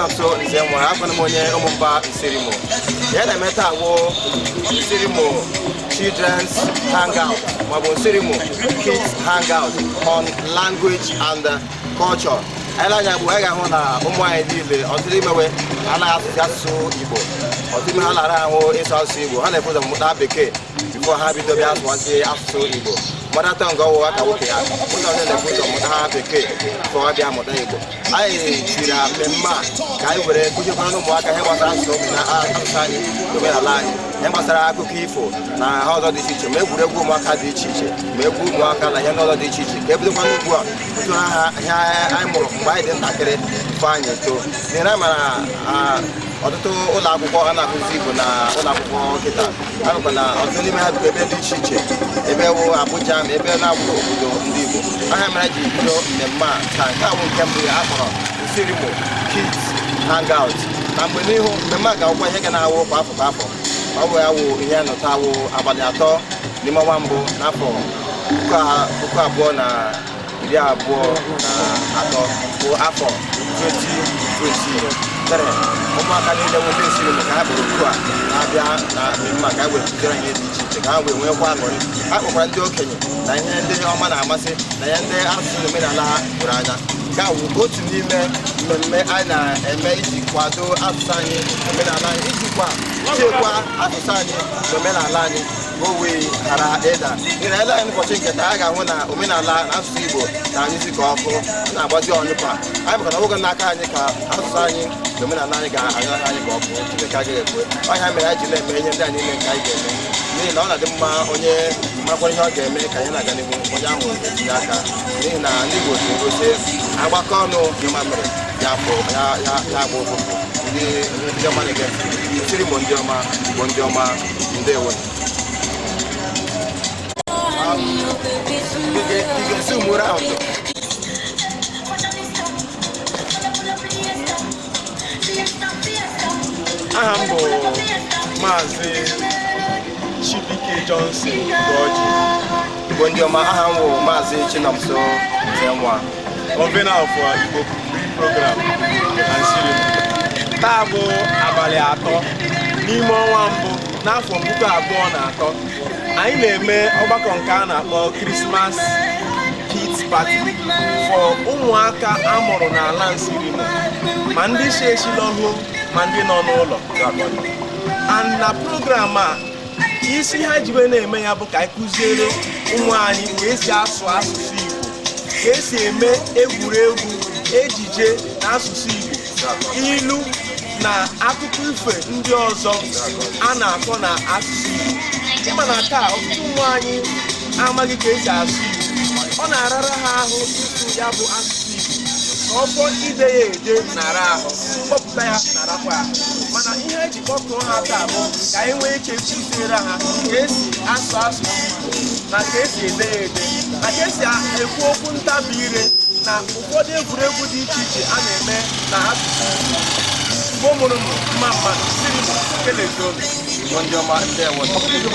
Chinonso Nzenwa, abụkwanụ m onye Ụmụmba Nsirimo. Ihe na-eme taa wụ Nsirimo Children's Hangout maọbụ Nsirimo Kids Hangout on Language and Culture. Anyị lee anya bụ anyị ga-ahụ na ụmụ anyị niile, ọtụtụ imewe anaghị asụsụ asụsụ Igbo, ọtụtụ ime ha lara ahụ ịsụ asụsụ Igbo. Ha na-efu ụzọ mụta Bekee before ha bido bịa sụwazie asụsụ Igbo. Mother tongue ọwụ aka nwoke ya ụzọ ndị na-efu ụzọ mụta ha Bekee before ha bịa mụta Igbo. Anyị tiri mmemme a ka anyị were kụziekwara ụmụaka ihe gbasara asụsụ na asụsụ anyị na omenala anyị, ihe gbasara akụkọ ifo na ha ọzọ dị iche iche, ma egwuregwu ụmụaka dị iche iche, ma egwu ụmụaka na ihe ndị ọzọ dị iche iche, ka ebidokwa n'ugbu a tụtụrụ ha ihe anyị mụrụ mgbe anyị dị ntakịrị before anyị eto, n'ihi na mara ọtụtụ ụlọ akwụkwọ a na-akụzi Igbo na ụlọ akwụkwọ kịta anụkwa na ọtụtụ n'ime ha bụkwa ebe dị iche iche, ebe wụ Abuja ma ebe na-abụ obodo ndị Igbo. Aha mere ji bido mmemme a taa, nke a bụ nke mbụ ya a kpọrọ Nsirimo Kids Hangout. Na mgbe n'ihu, mmemme a ga-awụkwa ihe ga na-awụ kwa afọ kwa afọ. Ọ bụ ya wụ ihe nọta awụ abalị 3 n'ime ọnwa mbụ n'afọ 2023, bụ afọ 2023. Ụmụaka niile nwe ndị Nsirimo ka ha bụrụ oku a na-abịa na mmemme a ka ha wee kụziere ihe dị iche iche, ka ha wee nwekwa aṅụrị. Ha kpọkwara ndị okenye na ihe ndị ọma na-amasị na ihe ndị asụsụ na omenala ha hụrụ anya. Nke a wụ otu n'ime mmemme anyị na-eme iji kwado asụsụ anyị, omenala anyị, ijikwa chekwaa asụsụ anyị na omenala anyị ka o wee ghara ịda, n'ihi na ele anyị n'ụbọchị nke taa, a ga-ahụ na omenala na asụsụ Igbo na-anyụzi ka ọkụ na-agbazi ọnyụpa anyị, maka na ọ bụghị n'aka anyị ka asụsụ anyị na omenala anyị ga-anyụ anyị ka ọkụ. Chineke agaghị ekwe. Ọhịa mere anyị ji na-eme ihe ndị a niile nke anyị ga-eme, n'ihi na ọ na-adị mma onye makwara ihe ọ ga-eme ka ihe na-aga n'ihu, onye ahụ etinye aka, n'ihi na ndị Igbo si gosi agbakọ ọnụ ịma mere ya afọ ya ya ya agba ụfụfụ. Ndị ọma na-ege ntị, Nsirimo ndị ọma, Igbo ndị ọma, ndewo. You can zoom around. Aha m bụ Maazị Chibuike Johnson Ugoji. Igbo ndị ọma, aha m bụ Maazị Chinonso Nzenwa, convener of Igbo Free Program na Nsirimo. Taa bụ abalị 3 n'ime ọnwa mbụ n'afọ 2003. Anyị na-eme ọgbakọ nke a na-akpọ Christmas Kids Party for ụmụaka amụrụ n'ala Nsirimo, ma ndị si esi lọhụ ma ndị nọ n'ụlọ. And na program a, isi ha jiwe na-eme ya bụ ka anyị kụziere ụmụ anyị ka esi asụ asụsụ Igbo, ka esi eme egwuregwu, ejije na asụsụ Igbo, ilu na akụkọ ifo ndị ọzọ a na-akọ na asụsụ Igbo. Ịma na taa ọtụtụ ụmụ anyị amaghị ka esi asụ Igbo, ọ na-arara ha ahụ ịsụ ya bụ asụsụ Igbo, ka ọ fọ ide ya ede nara ahụ, mkpọpụta ya narakwa ahụ. Mana ihe eji kpọkọọ ha taa bụ ka anyị nwee ike kụziere ha ka esi asụ asụsụ Igbo, na ka esi ede ya ede, na ka esi ekwu okwu ntabi ire, na ụfọdụ egwuregwu dị iche iche a na-eme na asụsụ Igbo. Igbo mụrụ m mma mma, Nsirimo kelezionu. Igbo ndị ọma, ndewo.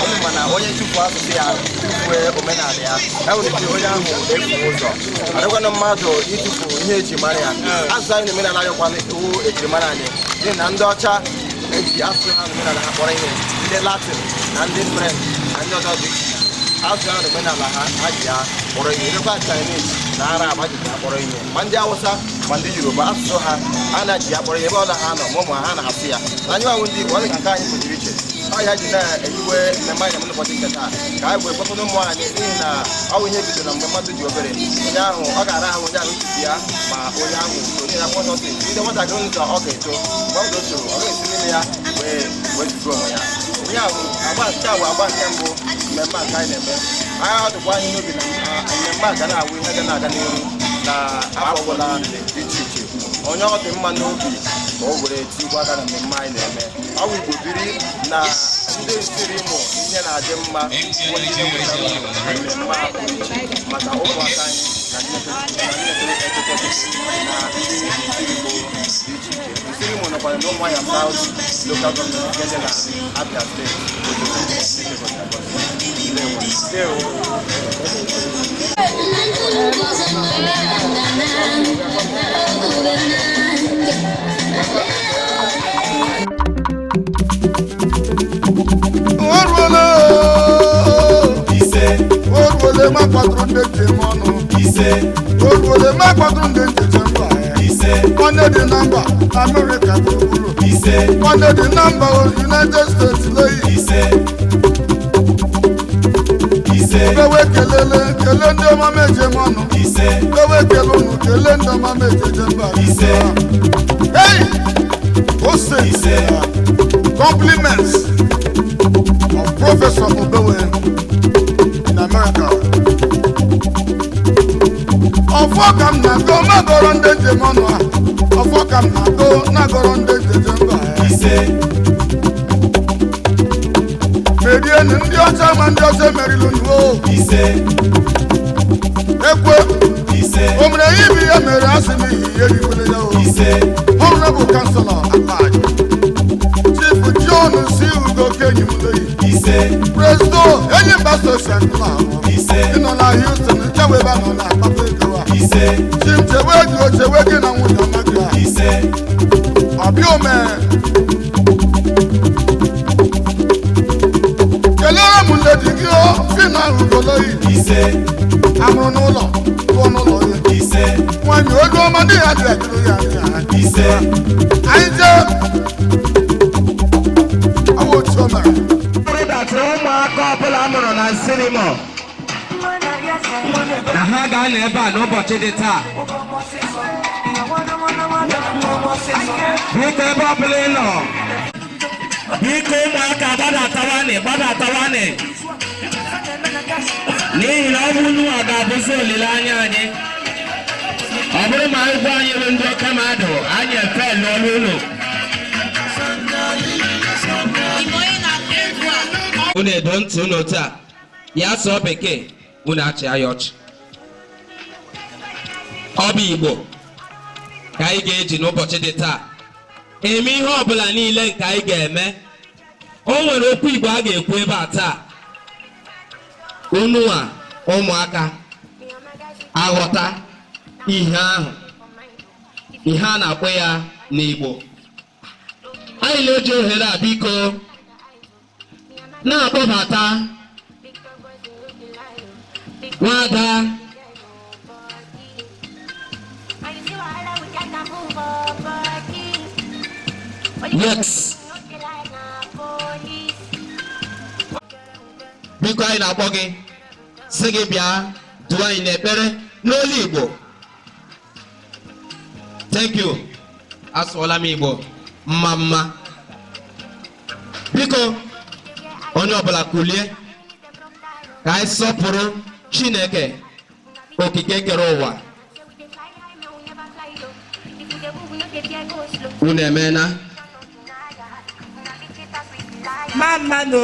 Unu ma na onye tufuo asụsụ ya, tufue omenala ya, e nwere ike onye ahụ efu ụzọ. Adịkwana mmadụ ịtụfu ihe eji mara ya. Asụsụ anyị na omenala anyị kwana iwu ejirimara anyị, n'ihi na ndị ọcha eji asụsụ ha na omenala ha kpọrọ ihe, ndị Latin na ndị French na ndị ọzọ dị iche iche, asụsụ ha na omenala ha, ha ji ya kpọrọ ihe. Elekwa Chinese na Arab, ha ji ya kpọrọ ihe, ma ndị Awụsa ma ndị Yoruba, asụsụ ha a na-ji ya kpọrọ ihe. Ebe ọla ha nọ, ma ụmụ ha na-asụ ya. Na anyị nwanwụ ndị Igbo, ọ dị ka nke anyị pụtara iche. Ọ ya ji na-ehiwe mmemme anyị na-eme n'ụbọchị nke taa, ka anyị wee kpọkọta ụmụ anyị, n'ihi na ọ bụ ihe bidoro na mgbe mmadụ dị obere, onye ahụ ọ ga-ara ahụ onye ahụ ntụtụ ya ma onye ahụ so, n'ihi na akwụkwọ nsọ sị ndị nwatakịrị ụzọ ọ ga-eto, mgbe ọ ga-etoro, ọ ga-esi n'ime ya wee wezuga onwe ya. Onye ahụ agba nke a bụ agba nke mbụ mmemme a nke anyị na-eme. Anyị ọdụkwa anyị n'obi na mmemme a ga na-awụ ihe ga na-aga n'ihu na afọ ọbụla dị iche iche. Onye ọ dị mma n'obi ka o were tikwa aka na mmemme anyị na-eme. Ọ bụ Igbo biri na ndị Nsirimo, ihe na-adị mma bụ ndị na-ewetara unu mmemme a pụrụ iche maka ụmụaka anyị na ndị na-eto eto na ndị Nsirimo. dị iche iche. Nsirimo nọkwara n'Ụmụahịa South Local Government nke dị na Abia Steeti. Ndewo. Ndewo. Oruole, Ise. Oruole, má kpatụrụ ndị njem ọnụ. Ise. Oruole, má kpatụrụ ndị njem mba. Ise. Nwanne dị na mba Amerịka gburugburu. Ise. Nwanne dị na mba United States leyi. Ise. Ise. Ewe kelele kele ndị ọma meje m ọnụ. Ise. Ewe kele unu kele ndị ọma mejeje mba. Ise. Hey! Ose. Ise. Compliments of Professor Obewe in America. Ọfọ ka m na-agụ magọrọ ndị njem ọnụ a. Ọfọ ka m na-agụ nagọrọ ndị njem mba. Ise. Merienu ndị ọcha ma ndị ọcha emerilu nu o. Ise. Ekwe. Ise. O mere ihe ibe ya mere asị n'ihi ihe erikwele ya o. Ise. Honorable Councilor at large, Chief John C. Ugo Kenyimleyi. Ise. President Enyimba Social Club. Ise. Ị nọ na Houston, nchewe ebe a nọ na-akpata ego a. Ise. Chief chewe gị o chewe gị na nwunye ọma gị a. Ise. Ọbịa ome. Kelere m nne di gị o, Fina Ugoloyi. Ise. Amụrụ n'ụlọ, tụọ n'ụlọ ya. Ise. Nwanyị olu ọma ndị ya dị ajụrụ ya ndị ya. Ise. Anyị jee. Awa otu o mere. Rịdatịrị ụmụaka ọbụla a mụrụ na Nsirimo na ha ga-anọ ebe a n'ụbọchị dị taa. Biko, ebe ọbụla ị nọ, biko ụmụaka, gbadatawanị, gbadatawanị, n'ihi na ọ bụ unu a ga-abụzi olileanya anyị. Ọ bụrụ ma anyị gwa anyị bụ ndị oke mmadụ anyị efe n'ọnụ ụlọ. Unu edo ntị unu taa, ya sụọ bekee, unu achịa ya ọchị. Ọ bụ Igbo ka anyị ga-eji n'ụbọchị dị taa eme ihe ọbụla niile nke anyị ga-eme. O nwere okwu Igbo a ga-ekwu ebe a taa. Unu a ụmụaka aghọta ihe ahụ, ihe a na-akpọ ya n'Igbo. Anyị na-eji ohere a, biko, na-akpọbata nwada Yes. Biko, anyị na-akpọ gị sị gị bịa duo anyị n'ekpere n'olu Igbo. Thank you. Asụọla m Igbo mma mma. Biko, onye ọbụla kulie ka anyị sọpụrụ Chineke okike kere ụwa. Unu emeela. Mama no,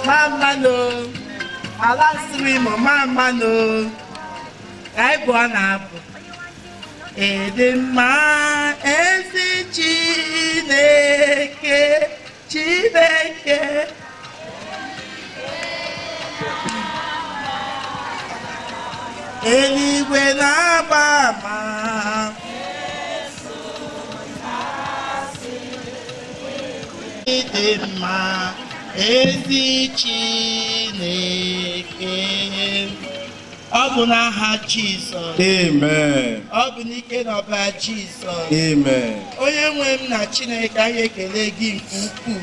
mama no, ala Nsirimo, mama no, ka anyị bụ ọ na-abụ. Ịdị mma, ezi Chineke, Chineke. Eluigwe na-agba ama. Ịdị mma, ezi Chineke. Ọ bụ n'aha Jizọs. Amen. Ọ bụ n'ike na ọbara Jizọs. Amen. Onye nwe m na Chineke, anyị ekele gị nke ukwuu.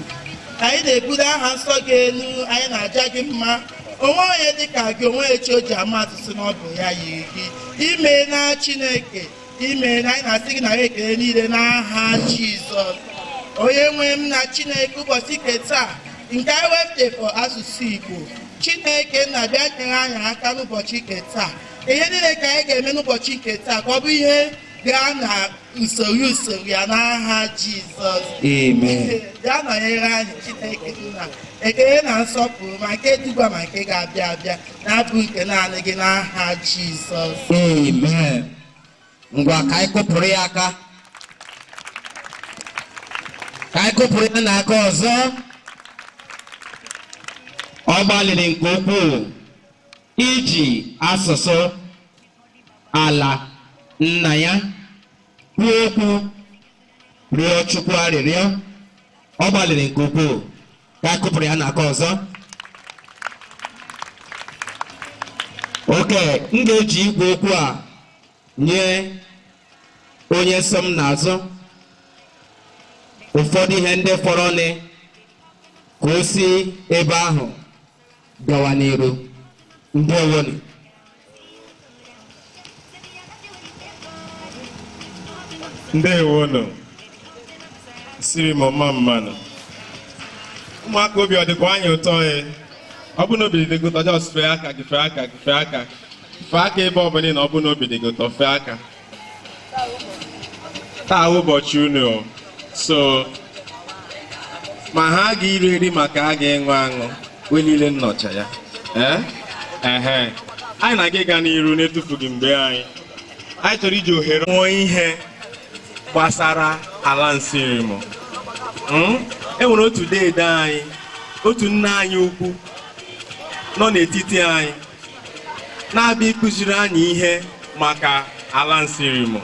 Anyị na-ebuli aha nsọ gị elu, anyị na-aja gị mma. Onwe onye dịka gị, onwe echi o ji ama atụsị na ọ bụ ya yiri gị. Ime na Chineke, ime na anyị na-asị gị na anyị ekele niile n'aha Jizọs. Onye nwe m na Chineke, ụbọchị nke taa nke anyị wepụtafọ asụsụ Igbo, Chineke na-abịa nyere anyị aka n'ụbọchị nke taa. Ihe niile ka anyị ga-eme n'ụbọchị nke taa, ka ọ bụ ihe gaa na usoro usoro ya n'aha Jizọs. Amen. Bịa nọnyere anyị, Chineke nna. Ekele na nsọpụrụ, ma nke dịgwa ma nke ga-abịa abịa, na-abụ nke naanị gị n'aha Jizọs. Amen. Ngwa, ka anyị kụpụrụ ya aka. Ka anyị kụpụrụ ya n'aka ọzọ. Ọ gbalịrị nke ukwuu iji asụsụ ala nna ya kwuo okwu, rịọ Chukwu arịrịọ. Ọ gbalịrị nke ukwuu. Ka anyị kụpụrụ ya n'aka ọzọ. Oke m ga-eji igwe okwu a nye onye so m n'azụ ụfọdụ ihe ndị fọrọ nị ka o si ebe ahụ gawa n'iru. Ndewonu. Ndewonu. Nsirimo, mma mma nụ. Ụmụaka, obi ọ dịkwa anyị ụtọ? E ọ bụ na obi dị gị ụtọ, just fee aka gị, fee aka gị, fee aka, fee aka ebe ọ bụla ị nọ. Ọ bụ na obi dị gị ụtọ, fee aka. Taa ụbọchị unu o. So ma ha ga-iri eri maka a ga-ịṅụ aṅụ wee niile nnọcha ya. Ee, ehe, anyị na-aga ịga n'iru n'etufughị mgbe. Anyị chọrọ iji ohere mụọ ihe gbasara ala Nsirimo. E nwere otu deede anyị, otu nna anyị ukwu nọ n'etiti anyị na-abịa ịkụziri anyị ihe maka ala Nsirimo.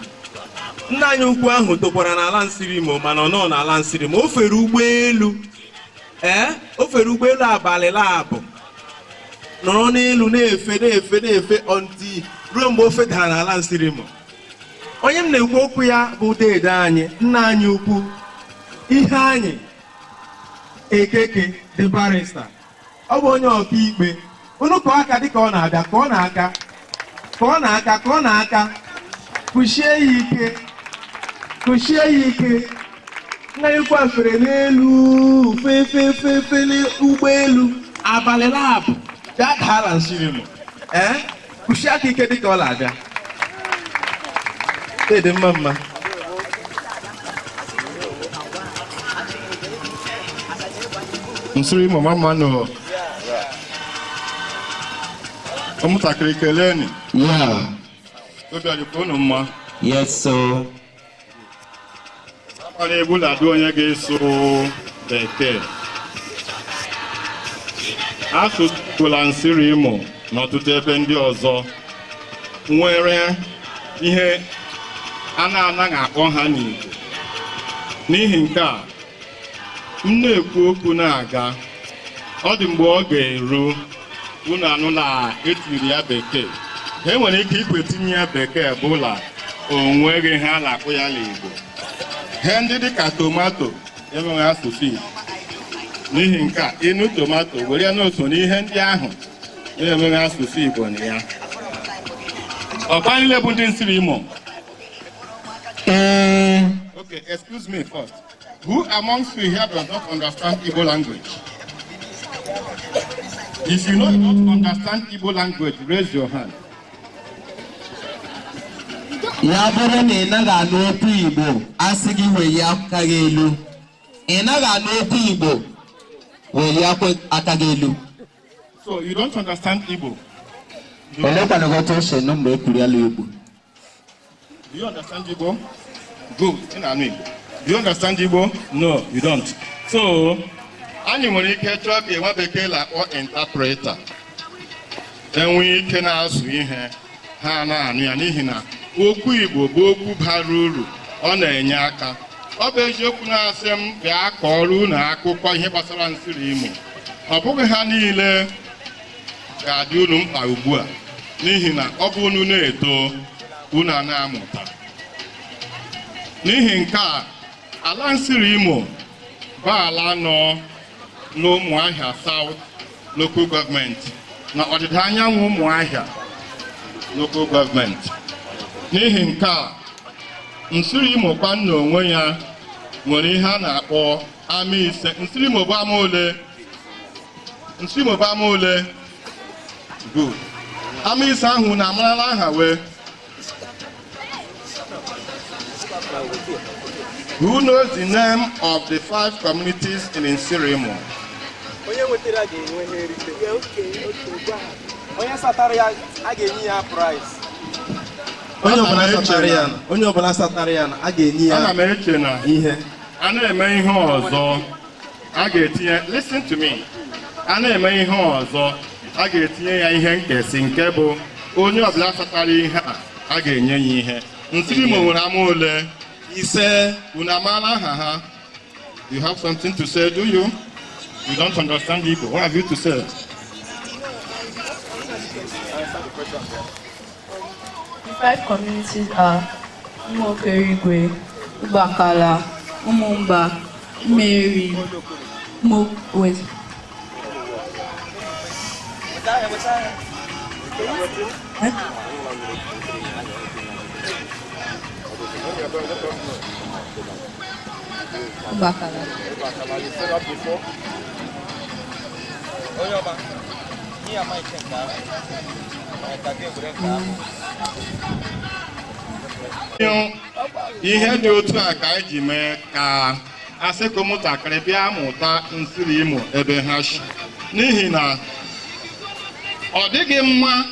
Nna anyị ukwu ahụ tokwara n'ala Nsirimo, mana ọ nọ n'ala Nsirimo. O fere ụgbọelu, ee, o fere ụgbọelu abalị labụ, nọrọ n'elu na-efe, na-efe, na-efe until ruo mgbe o fedara n'ala Nsirimo. Onye m na-ekwu okwu ya bụ deede anyị, nna anyị ukwu ihe anyị Ekeke, the barrister. Ọ bụ onye ọkaikpe. Unu kọọ aka dịka ọ na-abịa. Kọọ n'aka, kọọ n'aka, kọọ n'aka. Kụchie ya ike, kụchie ya ike. Nna ya ukwu a fere n'elu, fe fe fe n'ụgbọelu abalị labụ, bịa daa ala Nsirimo. Ee, kụchie aka ike dịka ọ na-abịa. Dede, mma mma. Nsirimo, mma mma nụ. Ụmụntakịrị, keleni. Obi ọ dịkwa unu mma? Yes, so. Agbara egbuladu onye ga-eso bekee asụsụ gwụla. Nsirimo n'ọtụtụ ebe ndị ọzọ nwere ihe a na-anaghị akpọ ha n'Igbo. N'ihi nke a, m na-ekwu okwu na-aga, ọ dị mgbe ọ ga-eru unu anụla etiri ya bekee. Ha enwere ike ikwe tinye ya bekee bụla o nweghị ha na-akpụ ya n'Igbo. Ihe ndị dịka tomato enweghị asụsụ Igbo. N'ihi nke a, ịnụ tomato, were ya n'oso n'ihe ndị ahụ na-enweghị asụsụ Igbo na ya. Ọkwa niile bụ ndị Nsirimo? Ee. Okay, excuse me first. Who amongst you here does not understand Igbo language? If you know you don't understand Igbo language, raise your hand. Ya bụrụ na ị naghị anụ okwu Igbo, asị gị welie aka gị elu. Ị naghị anụ okwu Igbo, welie aka gị elu. So you don't understand Igbo. Olekwana gị otu o si nụ mgbe e kwuru ya Igbo? Do you understand Igbo? Good. Ị na-anụ Igbo. Do you understand Igbo? No, you don't. So, anyị nwere ike chọọ ka nwa bekee na-akpọ interpreter. Enwe ike na-asụ ihe ha na-anụ ya, n'ihi na okwu Igbo bụ okwu bara uru, ọ na-enye aka. Ọ bụ eziokwu na-asị m bịa kọọrọ unu akụkọ ihe gbasara Nsirimo. Ọ bụghị ha niile ga-adị unu mkpa ugbu a, n'ihi na ọ bụ unu na-eto, unu a na-amụta. N'ihi nke a, ala Nsirimo bụ ala nọ n'Ụmụahịa South Local Government na ọdịda anyanwụ Ụmụahịa Local Government. N'ihi nke a, Nsirimo kwa n'onwe ya nwere ihe a na-akpọ ama ise. Nsirimo bụ ama ole? Nsirimo bụ ama ole? Good. Ama ise ahụ na amarala aha wee. Who knows the name of the five communities in Nsirimo? Onye nwetara ga-enwe ihe nrite. Onye satara ya, a ga-enye ya prize. Onye ọbụla satara ya, onye ọbụla satara ya, a ga-enye ya Ana m eche na ihe. A na-eme ihe ọzọ a ga-etinye, listen to me, a na-eme ihe ọzọ a ga-etinye ya ihe nkesị, nke bụ onye ọbụla satara ihe a, a ga-enye ya ihe. Nsirimo nwere ama ole? Ise. Unu amaala aha ha? You have something to say, do you? You don't understand Igbo. What have you to say? The five communities are Umuokerigwe, Ubakala, Umumba, Mary, Mo wait. Eh? Ubakala. Onye ọma, ihe ama ike nke ahụ, ka gị were nke ahụ. Ihe dị otu a ka anyị ji mee ka asị ka ụmụntakịrị bịa mụta Nsirimo ebe ha si, n'ihi na ọ dịghị mma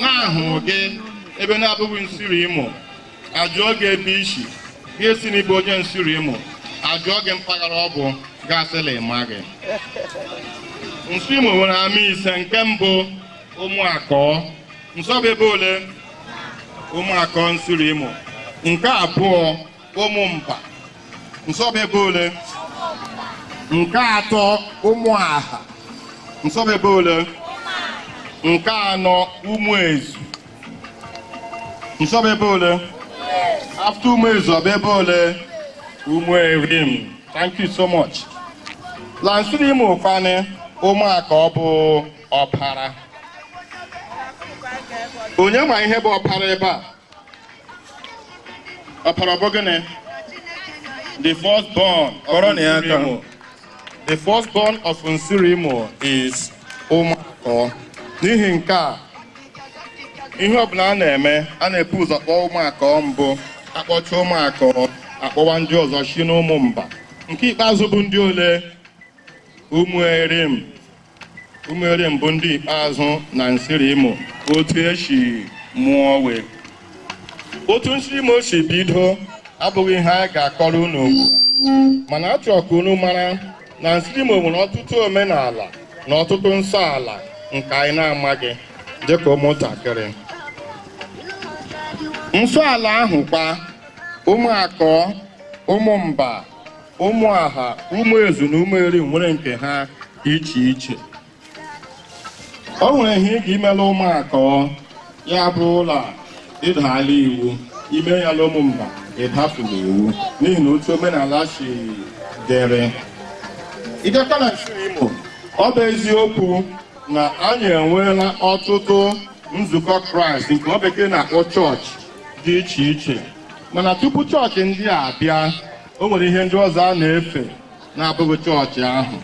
na-ahụ gị ebe na-abụghị Nsirimo, ajụọ gị ebe isi gị esi n'ịbụ onye Nsirimo, ajụọ gị mpaghara ọ bụ, gasịla ịma gị. Nsirimo nwere ama ise. Nke mbụ, Ụmụakọ. Nsọbụ ebe ole? Ụmụakọ Nsirimo. Nke abụọ, Ụmụmba. Nsọbụ ebe ole? Nke atọ, Ụmụaha. Nsọbụ ebe ole? Nke anọ, Ụmụezu. Nsọbụ ebe ole? After Ụmụezu, ọ bụ ebe ole? Ụmụerim. Thank you so much. La Nsirimo kwanị, Ụmụaka ọ bụ ọpara. Onye ma ihe bụ ọpara ebe a? Ọpara ọ bụ gịnị? The first born of Kọrọ na ya aka. Nsirimo. The first born of Nsirimo is Ụmụakọ. N'ihi nke a, ihe ọbụla a na-eme, a na-ebu ụzọ kpọọ Ụmụakọ mbụ. Akpọcha Ụmụakọ, akpọwa ndị ọzọ si n'ụmụ mba. Nke ikpeazụ bụ ndị ole? Ụmụerim. Ụmụerim bụ ndị ikpeazụ na Nsirimo, otu esi mụọ wee. Otu Nsirimo si bido abụghị ihe anyị ga-akọrọ unu ugbu a, mana achọrọ ka unu mara na Nsirimo nwere ọtụtụ omenala na ọtụtụ nsọ ala nke anyị na-amaghị dịka ụmụntakịrị. Nsọ ala ahụ kwa, Ụmụakọ, Ụmụmba, Ụmụaha, Ụmụezu na Ụmụeri nwere nke ha iche iche. O nwere ihe ị ga-imela Ụmụakọ, ya bụ ụlọ ịdala iwu, ime ya la Ụmụmba, ịdafula iwu, n'ihi na otu omenala si dịrị. Ịgakwa na Nsirimo, ọ bụ eziokwu na anyị enweela ọtụtụ nzukọ Kraịst nke ọ bekee na-akpọ chọọchị dị iche iche, mana tupu chọọchị ndị a abịa, o nwere ihe ndị ọzọ a na-efe na-abụghị chọọchị ahụ.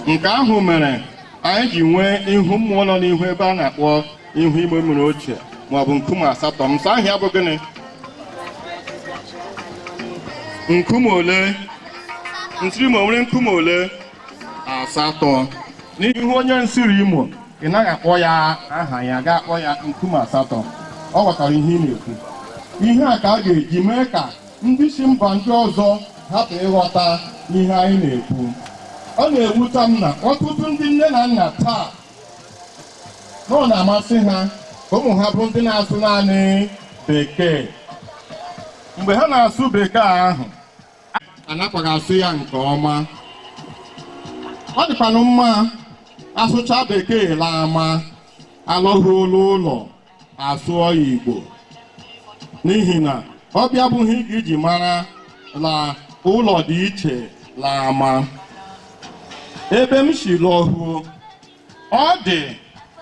Nke ahụ mere anyị ji nwee ihu mmụọ nọ n'ihu ebe a na-akpọ ihu ime mmiri ochie, maọbụ nkume asatọ. Nsọ ahụ ya bụ gịnị? Nkume ole? Nsirimo nwere nkume ole? Asatọ. N'ihu onye Nsirimo, ị naghị akpọ ya aha ya, ga akpọ ya nkume asatọ. Ọ ghọtara ihe ị na-ekwu. Ihe a ka a ga-eji mee ka ndị si mba ndị ọzọ hapụ ịghọta ihe anyị na-ekwu. Ọ na-ewute m na ọtụtụ ndị nne na nna taa na ọ na-amasị ha ka ụmụ ha bụ ndị na-asụ naanị Bekee. Mgbe ha na-asụ Bekee ahụ, anakwaghị asụ ya nke ọma. Ọ dịkwanụ mma asụcha Bekee laa, ama alọghị ụlọ asụọ ya Igbo, n'ihi na ọbịa bụghị ka iji mara la ụlọ dị iche la ama. Ebe m si lọhuo, ọ dị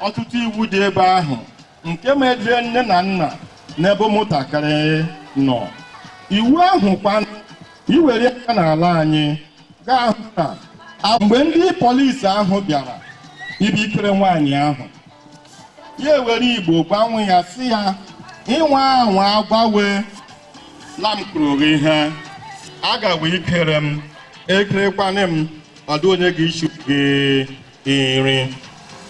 ọtụtụ iwu dị ebe ahụ nke mejie nne na nna n'ebe ụmụntakịrị nọ. Iwu ahụ kwa, iwere aka n'ala anyị gaa hụ na mgbe ndị polisi ahụ bịara ibikere nwaanyị ahụ, ya ewere Igbo gbanwe ya, si ya ịnwa anwa agwawe lam kwuru gị ihe agawe ikere m ekerekwanị m ọdụ onye ga-isi gị nri.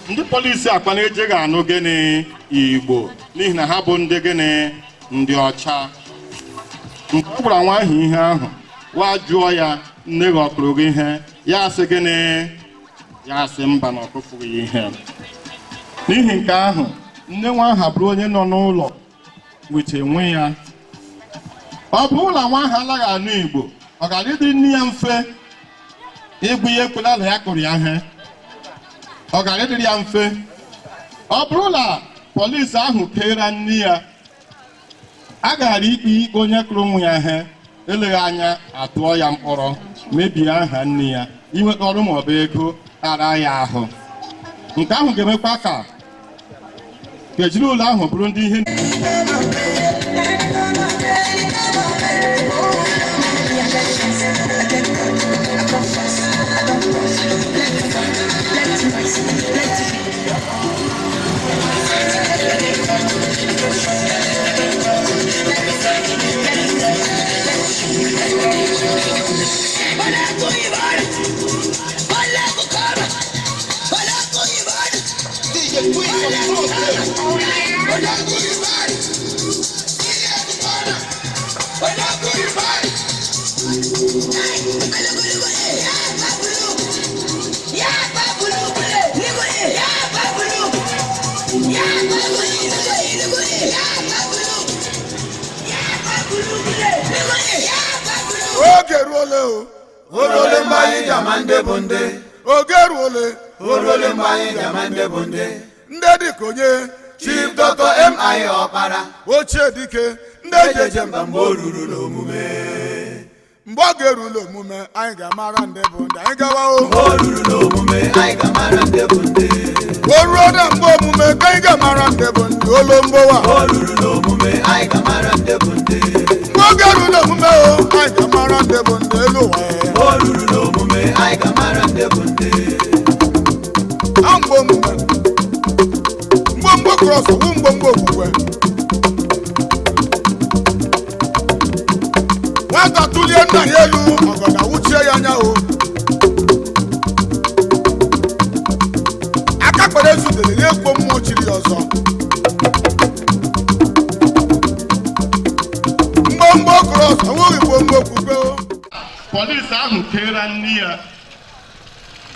Ndị polisi akwana ejeghị anụ gịnị Igbo, n'ihi na ha bụ ndị gịnị? Ndị ọcha. Mgbe ọ gwara nwa ahụ ihe ahụ Wa jụọ ya, nne gị ọ kụrụ gị ihe? Ya sị gịnị? Ya sị mba, na ọ kụfụghị ya ihe. N'ihi nke ahụ, nne nwa ahụ bụrụ onye nọ n'ụlọ wete nwe ya. Ọ bụrụ na nwa ahụ anaghị anụ Igbo, ọ gara ịdị nne ya mfe ịgwụ ya ekwela na ya kụrụ ya ihe? Ọ gara ịdịrị ya mfe? Ọ bụrụ na polisi ahụ kere nne ya, a gara ikpe ikpe onye kụrụ nwa ya ihe, eleghị anya atụọ ya mkpọrọ, mebie aha nne ya, inweta ọrụ maọbụ ego ara ya ahụ. Nke ahụ ga-emekwa ka ezinụlọ ahụ bụrụ ndị ihe. Oge ruole o. O ruole mgbe anyị ji ama ndị bụ ndị. Oge ruole. O ruole mgbe anyị ji ama ndị bụ ndị. Ndị dịka onye. Chief Dr. M.I. Ọkpara. Ochie dike ndị eji eje mba mgbe o ruru n'omume. Mgbe ọ ga-erule omume, anyị ga-amara ndị bụ ndị. Anyị gawa o. Mgbe o ruru n'omume, anyị ga-amara ndị bụ ndị. O ruo na mgbe omume ka anyị ga-amara ndị bụ ndị olombowa. Mgbe o ruru n'omume, anyị ga-amara ndị bụ ndị. Mgbe ọ ga-erule omume o, anyị ga-amara ndị bụ ndị elu ụwa. Mgbe o ruru n'omume, anyị ga-amara ndị bụ ndị. A mgbe omume, mgbomgbo krọs wụ mgbomgbo okwukwe. Nwata tụlie nna ya elu, ọgọdọ wuchie ya anya o. Aka kpere zutere ya, ekwo mmụọ chiri ya ọzọ. Mgbomgbo krọs ọwụghị mgbomgbo okwukwe o. Polisi ahụ kere nne ya,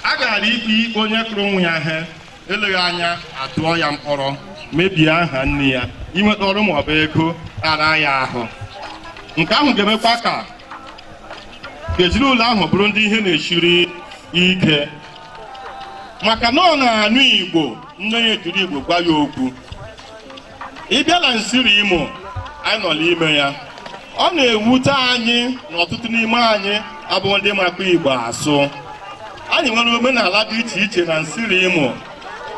a gara ikpe ikpe onye kụrụ nwa ya ihe, eleghị anya atụọ ya mkpọrọ, mebie aha nne ya, inweta ọrụ maọbụ ego ara ya ahụ. Nke ahụ ga-emekwa ka ezinụlọ ahụ bụrụ ndị ihe na-esiri ike, maka na ọ na-anụ Igbo, nne ya ejiri Igbo gwa ya okwu. Ị bịa na Nsiri Imo anyị nọ n'ime ya, ọ na-ewute anyị na ọtụtụ n'ime anyị abụghị ndị makwa Igbo asụ. Anyị nwere omenala dị iche iche na Nsiri Imo.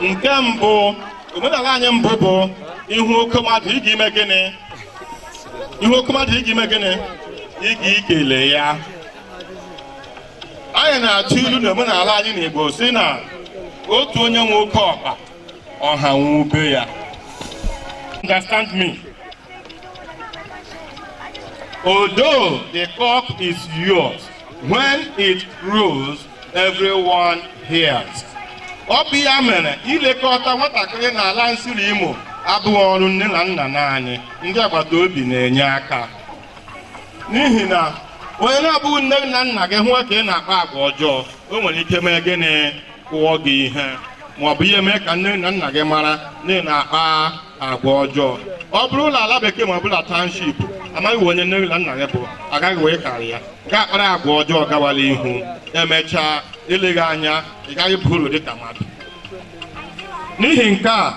Nke mbụ, omenala anyị mbụ bụ ihu oke mmadụ ị ga-ime gịnị? Ihu oke mmadụ ị ga-ime gịnị? Ị ga-ekele ya. Anyị na-atụ ilu na omenala anyị na Igbo si na otu onye nwe oke ọkpa, ọha nwe ube ya. Understand me? Although the cock is yours, when it crows, everyone hears. Ọ bụ ya mere ilekọta nwatakịrị n'ala Nsiri Imo abụghị ọrụ nne na nna naanị, ndị agbata obi na-enye aka. N'ihi na onye na-abụghị nne na nna gị hụ ka ị na-akpa agwa ọjọọ, o nwere ike mee gịnị? Kụọ gị ihe, ma ọ bụ ihe mee ka nne na nna gị mara na ị na-akpa agwa ọjọọ. Ọ bụrụ ụlọ ala bekee ma ọ bụla township, amaghị onye nne na nna gị bụ, agaghị wee karị ya gaa kpara agwa ọjọọ gawala ihu. Emechaa, eleghị anya ị gaghị buru dịka mmadụ. N'ihi nke a,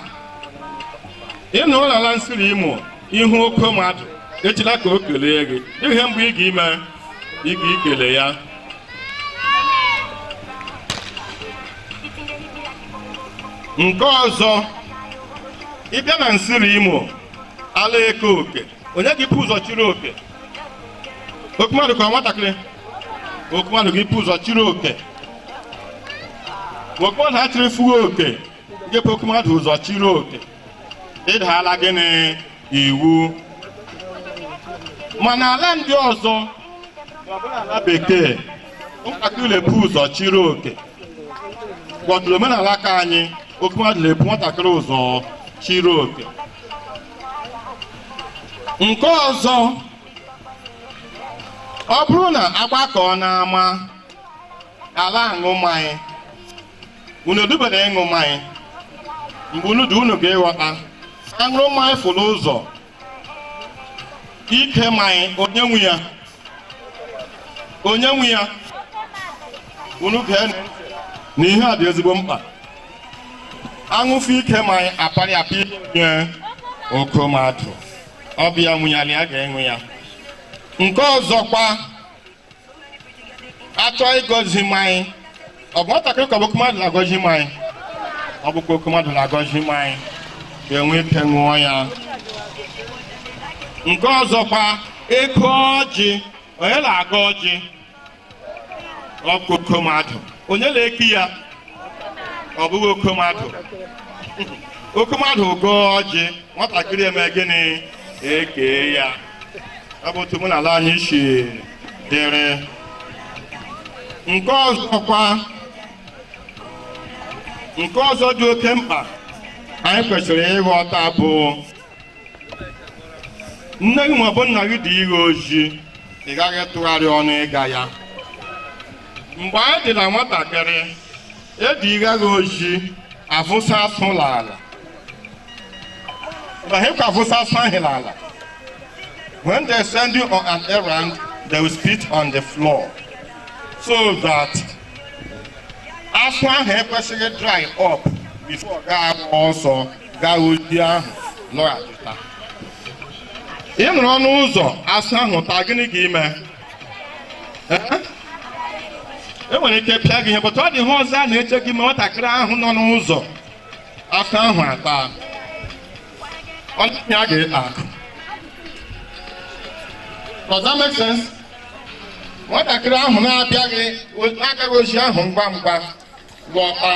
ị nọ n'ala Nsiri Imo, ihu oke mmadụ, echela ka o kelee gị. Ihe mbụ ị ga-ime, ị ga-ekele ya. Nke ọzọ, ị bịa na Nsiri Imo, ala eke oke, onye gị pụ ụzọ chiri oke? Oke mmadụ ka nwatakịrị? Oke mmadụ gị pụ ụzọ chiri oke. Oke mmadụ achịrị fụghị oke, gị pụ oke mmadụ ụzọ chiri oke, ịdaala gịnị? Iwu. Mana ala ndị ọzọ, ọbụla ala bekee, nwatakịrị na-ebu ụzọ chiri oke. Kpọtụrụ omenala aka anyị, oke mmadụ na-ebu nwatakịrị ụzọ chiri oke. Nke ọzọ, Ọ bụrụ na agbakọ n'ama ala aṅụ mmanya, unu edubere ịṅụ mmanya, mgbe unu dị unu ga-ịghọta aṅụrụ mmanya fụrụ ụzọ ike mmanya, onye nwe ya, onye nwe ya. Unu gee ntị na ihe a dị ezigbo mkpa. Aṅụfe ike mmanya aparị apị nye okomadụ, ọ bụ ya nwe ya na ya ga-enwe ya. Nke ọzọkwa, achọ ịgọzi mmanya, ọ bụ nwatakịrị ka ọ bụ oke mmadụ na-agọzi mmanya? Ọ bụkwa oke mmadụ na-agọzi mmanya ga-enwe ike ṅụọ ya. Nke ọzọkwa, eko ọjị, onye na-agọ ọjị? Ọ bụ oke mmadụ. Onye na-eki ya? Ọ bụghị oke mmadụ. Oke mmadụ gọọ ọjị, nwatakịrị eme gịnị? Eke ya. Ọ bụ otu omenala anyị si dịrị. Nke ọzọkwa, nke ọzọ dị oke mkpa anyị kwesịrị ịghọta bụ, nne gị maọbụ nna gị dị ighe ozi, ị gaghị tụgharị ọnụ ịga ya. Mgbe anyị dị na nwatakịrị, edi gị ozi, afụsa asụ n'ala. Na hịkwa afụsa asụ ahụ n'ala. When they send you on an errand, they will spit on the floor so that asụ ahụ ekwesịghị dry up before gaa agba ọsọ gaa ozi ahụ lọghachita. Ị nọrọ n'ụzọ, asụ ahụ taa, gịnị ga ime? E nwere ike pịa gị ihe, but ọ dị ihe ọzọ a na-eche gị ma nwatakịrị ahụ nọ n'ụzọ asụ ahụ ata, ọ ya ga-akụ. Does that make sense? Nwatakịrị ahụ na-abịaghị, na-agaghị ozi ahụ ngwa ngwa lọta,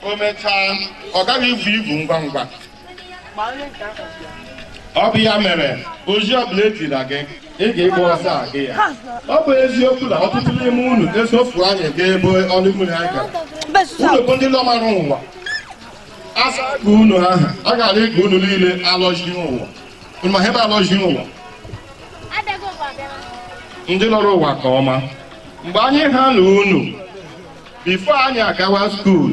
o mechaa, ọ gaghị ibu ibu ngwa ngwa. Ọ bụ ya mere ozi ọbụla etira gị, ị ga-ịgba ọsọ aga ya. Ọ bụ eziokwu na ọtụtụ n'ime unu esofu anyị gaa ebe ọlụ mmiri anyị gara. Unu bụ ndị lọmara ụwa. Asa ga unu aha a gara ịga, unu niile alọzi ụwa. Unu ma ebe alọzi ụwa, ndị lọrọ ụwa ka ọma. Mgbe anyị ha na unu, before anyị agawa school,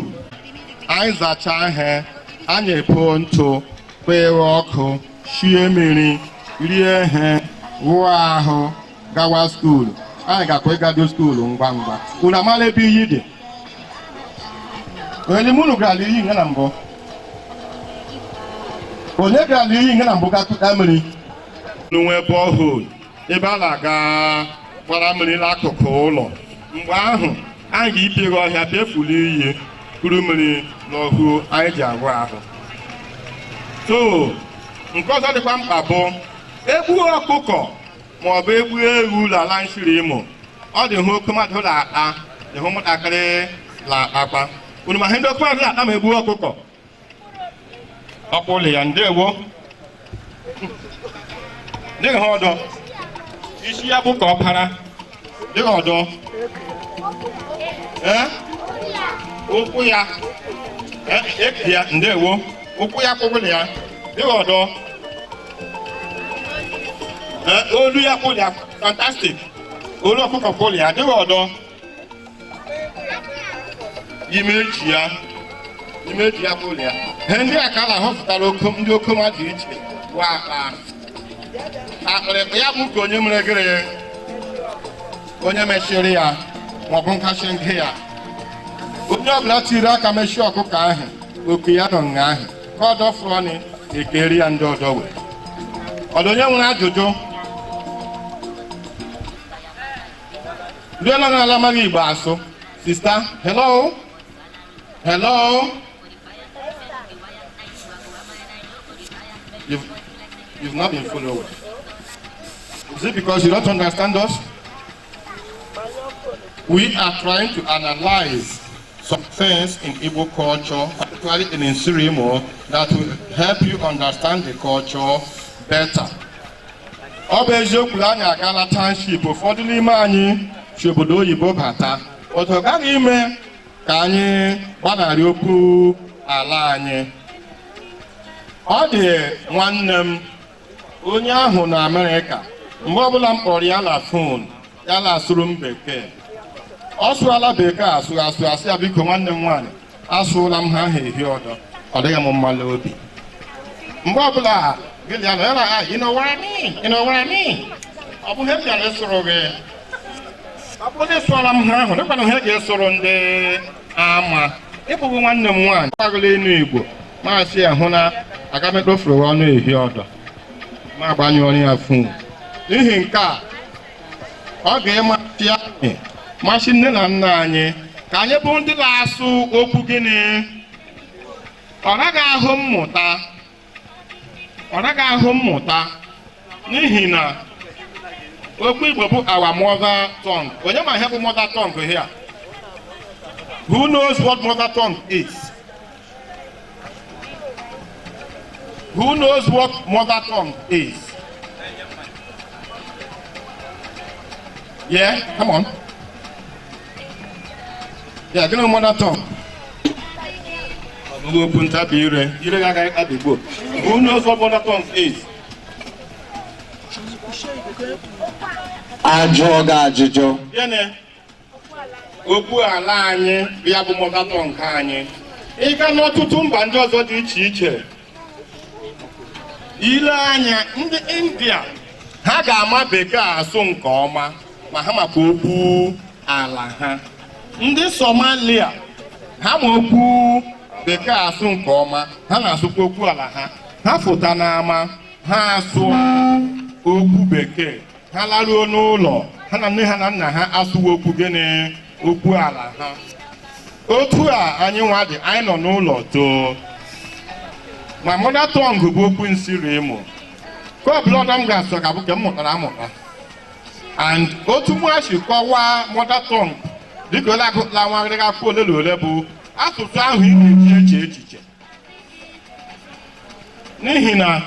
anyị zachaa ihe, anyị epo ntụ, kpere ọkụ, shie mmiri, rie ihe, wụọ ahụ, gawa school. Anyị gakwa ịgado school ngwa ngwa. Unu amala ebe iyi dị? Onye n'ime unu gara iyi nga na mbụ? Onye gara iyi nga na mbụ ga mmiri n'onwe borehole, ebe a na-aga gbara mmiri n'akụkụ ụlọ? Mgbe ahụ anyị ga-ipeghe ọhịa, befuli iyi, kuru mmiri n'ọhụ anyị ji agwụ ahụ. So nke ọzọ dịkwa mkpa bụ egbu ọkụkọ maọbụ egbu ewu n'ala Nsiri Imo, ọ dị hụ oke mmadụ na-akpa, dị hụ ụmụntakịrị na-akpakpa. Unu ma ihe ndị oke mmadụ na-akpa ma egbu ọkụkọ? Ọkpụlụ ya. Ndewo. Dịghị ha ọdọ isi ya bụ ka ọ para dịghị ọdọ. Ee, ụkwụ ya eke ya. Ndewo. Ụkwụ ya kwụkwụlụ ya. Dịghị ọdọ. Ee, olu ya kwụlụ ya. Fantastic. Olu ọkụkọ kwụlụ ya. Dịghị ọdọ. Imeji ya, imeji ya kwụlụ ya. Ihe ndị a ka a na-ahụpụtara ndị okoma dị iche wa akpa akpịrịkpa ya bụ ka onye mere gịrị, onye mechiri ya maọbụ nkachi nke ya. Onye ọbụla tiri aka mechie ọkụkọ ahụ, oku ya nọ nga ahụ ka ọ dọfụrụ ekeri ya. Ndị ọdọ wee ọdọ. Onye nwere ajụjụ? Ndị nọ n'ala amaghị Igbo asụ. Sister, hello, hello. You've not been following. Is it because you don't understand us? We are trying to analyze some things in Igbo culture, particularly in Nsirimo, that will help you understand the culture better. Ọ bụ eziokwu na anyị agala township, ụfọdụ n'ime anyị si obodo oyibo bata, otu ọ gaghị ime ka anyị gbanarị okwu ala anyị. Ọ dị nwanne m onye ahụ na Amerịka, mgbe ọbụla m kpọrọ ya na phone. Ya na-asụrụ m Bekee. Ọ sụọla Bekee asụ asụ, asị ya, "Biko, nwanne m nwaanyị, asụla m ha ahụ ehi ọdọ, ọ dịghị m mma n'obi." Mgbe ọbụla gị ya nọ ya na, "You know what I mean? You know what I mean?" Ọ bụghị m bịara ịsụrụ gị. Ọ bụrụ na ịsụọla m ha ahụ, dịkwana ihe ga-esoro ndị ama ịbụghị nwanne m nwaanyị gbagoro enu Igbo. Maasị ya hụ na aga m ekpofuru ọnụ ehi ọdọ ma agbanyụ ọnụ ya fon. N'ihi nke a, ọ ga-ịmasị anyị, masị nne na nna anyị, ka anyị bụ ndị na-asụ okwu gịnị. Ọ naghị ahụ mmụta, ọ naghị ahụ mmụta, n'ihi na okwu Igbo bụ our mother tongue. Onye ma ihe bụ mother tongue here? Who knows what mother tongue is? Who knows what mother tongue is? Yeah, come on. Yeah, gịnị mother tongue? Ọ bụghị okwu ntabi ire, ire gị agaghị abigbo. Who knows what mother tongue is? Ajụọ gị ajụjụ. Gịnị? Okwu ala anyị ya bụ mother tongue anyị. Ịga n'ọtụtụ mba ndị ọzọ dị iche iche, ile anya ndị India, ha ga-ama Bekee asụ nke ọma, ma ha makwa okwu ala ha. Ndị Somalia, ha ma okwu Bekee asụ nke ọma, ha na-asụkwa okwu ala ha. Ha fụta n'ama, ha asụ okwu Bekee. Ha laruo n'ụlọ ha na nne ha na nna ha, asụwa okwu gịnị? Okwu ala ha. Otu a anyị nwa dị, anyị nọ n'ụlọ too, ma mother tongue bụ okwu Nsirimo. Ka ọbụla ọdọ m ga-asụ ga-abụ nke m mụtara amụta. And otu mụ si kọwaa mother tongue, dịka ole agụtala nwa agịrịga akwụkwọ ole na ole, bụ asụsụ ahụ ị na-eji eche echiche, n'ihi na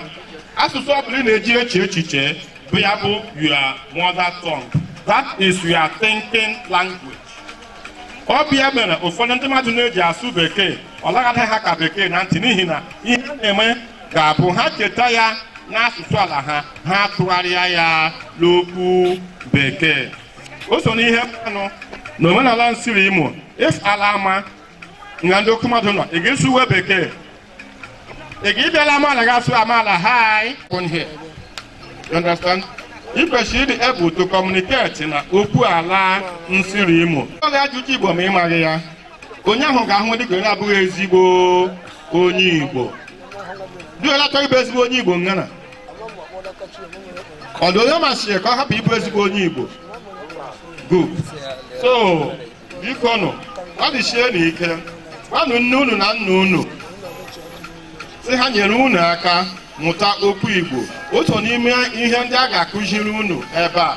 asụsụ ọbụla ị na-eji eche echiche bụ ya bụ your mother tongue. That is your thinking language. Ọ bụ ya mere ụfọdụ ndị mmadụ na-eji asụ Bekee, ọ laghadị ha ka Bekee na ntị, n'ihi na ihe ha na-eme ga-abụ ha cheta ya n'asụsụ ala ha, ha tụgharịa ya n'okwu Bekee. O so n'ihe mmanụ na omenala Nsirimo. If ala ama nga ndị okwu mmadụ nọ, ị ga-esu uwe Bekee, ị ga-ịbịala amaala ga-asụ amaala hi on here. You understand? Ị kwesịrị ịdị able to communicate na okwu ala Nsirimo. Ọ ga-ajụjụ Igbo ma ị maghị ya, onye ahụ ga-ahụ dịka onye abụghị ezigbo onye Igbo. Dị onye achọghị ịbụ ezigbo onye Igbo ngana ọ dị onye masịrị ka ọ hapụ ịbụ ezigbo onye Igbo. Good. So biko nụ, gbalịsie n'ike, gwanụ nne unu na nna unu si ha nyere unu aka mụta okwu Igbo. Otu n'ime ihe ndị a ga-akụziri unu ebe a,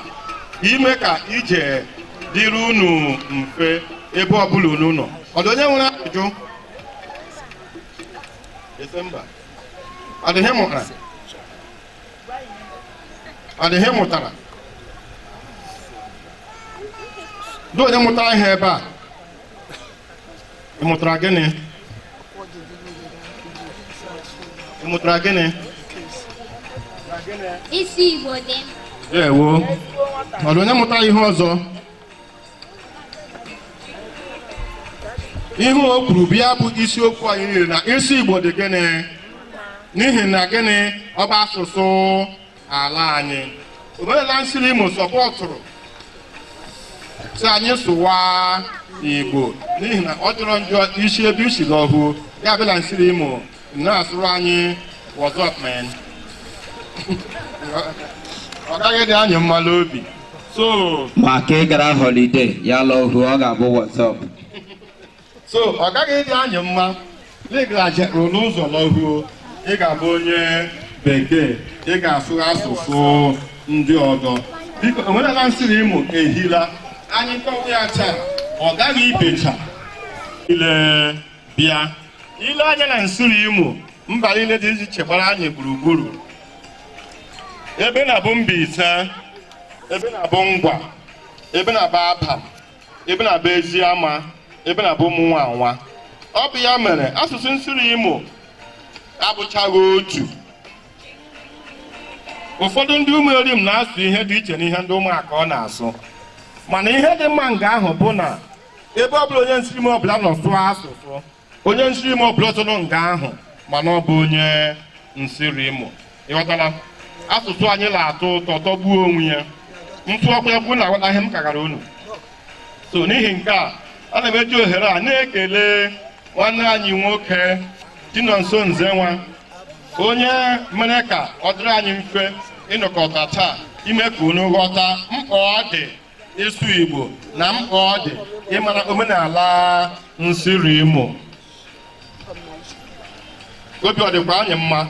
ime ka ije dịrị unu mfe ebe ọbụla unu nọ. Ọ dị onye nwere ajụjụ? Ese mba. Ọ dị ihe mụtara? Ọ dị ihe mụtara? Dị onye mụtara ihe ebe a? Ị mụtara gịnị? Ị mụtara gịnị? Isi Igbo dị mkpa. Ewo. Ọ dị onye mụtara ihe ọzọ? Ihe o kwuru bịa bụ isiokwu anyị niile, na isi Igbo dị gịnị? N'ihi na gịnị? Ọ bụ asụsụ ala anyị. Omenala Nsirimo sọpọtụrụ si anyị sụwa Igbo, n'ihi na ọ jọrọ njọ isi ebe isi lọhụ ya bịala Nsirimo na-asụrụ anyị "What's up, man?" Ọ gaghị dị anyị mma n'obi. So Maka ị gara holiday ya lọhuo, ọ ga-abụ "What's up?" So ọ gaghị dị anyị mma n'ịgajerụ n'ụzọ lọhuo, ị ga-abụ onye Bekee, ị ga-asụ asụsụ ndị ọzọ. Biko, omenala Nsirimo ehila anyị kọwa ya taa, ọ gaghị ibecha ile bịa ile anya na Nsirimo. Mba niile dị iche iche gbara anyị gburugburu, ebe na-abụ Mbaise, ebe na-abụ Ngwa, ebe na-abụ Abam, ebe na-abụ Eziama, ebe na-abụ Ụmụnwanwa. Ọ bụ ya mere asụsụ Nsirimo abụchaghị otu. Ụfọdụ ndị Ụmụerim na-asụ ihe dị iche n'ihe ndị ụmụaka ọ na-asụ. Mana ihe dị mma nga ahụ bụ na ebe ọbụla onye Nsirimo ọbụla nọ sụọ asụsụ, onye Nsirimo ọbụla sụrụ nga ahụ, mana ọ bụ onye Nsirimo. Ịghọtala? Asụsụ anyị na-atọ ụtọ tọgbuo onwe ya. Ntụọkwa ekwu na aghọta ihe m kagara unu. So n'ihi nke a, ana m eji ohere a na-ekele nwanne anyị nwoke Chinonso Nzenwa, onye mere ka ọ dịrị anyị mfe ịnọkọta taa, ime ka unu ghọta mkpa ọ dị ịsụ Igbo na mkpa ọ dị ịmara omenala Nsirimo. Obi ọ dịkwa anyị mma?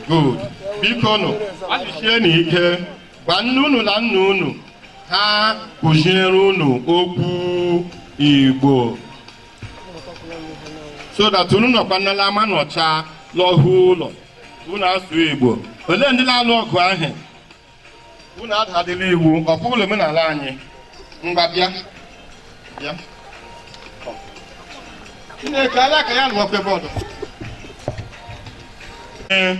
Good. Biko nụ, achịchie na ike gwa nne unu na nna unu ha kụziere unu okwu Igbo, so that unu nọkwa nnala ama nọcha lọhụ ụlọ, unu asụ Igbo. Olee ndị na-alụ ọgụ ahụ? Unu adadịla iwu ọkwụbụla omenala anyị. Ngwa, bịa, bịa. Chineke ala ka ya lụọkwa ebe ọdọ. Ee,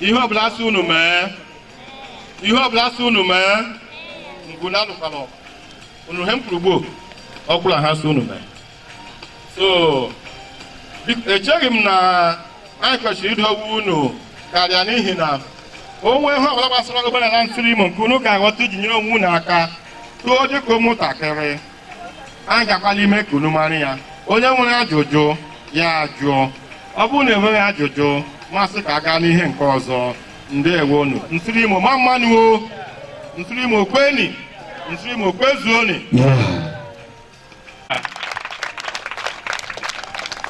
ihe ọbụla sị unu mee, ihe ọbụla sị unu mee, mgbe unu alụkwala ọgụ unu, he m kwuru gboo ọkwụla ha sị unu mee. So echeghị m na anyị kwesịrị idowe unu karịa, n'ihi na o nwee ihe ọbụla gbasara omenala Nsirimo nke unu ga-aghọta iji nyere onwe unu aka tụọ dịka ụmụntakịrị, anyị gakwala ime ka unu mara ya. Onye nwere ajụjụ ya jụọ. Ọ bụrụ na enweghị ajụjụ, masị ka a gaa n'ihe nke ọzọ. Ndewonu. Nsirimo ma mmanụ o! Nsirimo kweni! Nsirimo kwezuoni!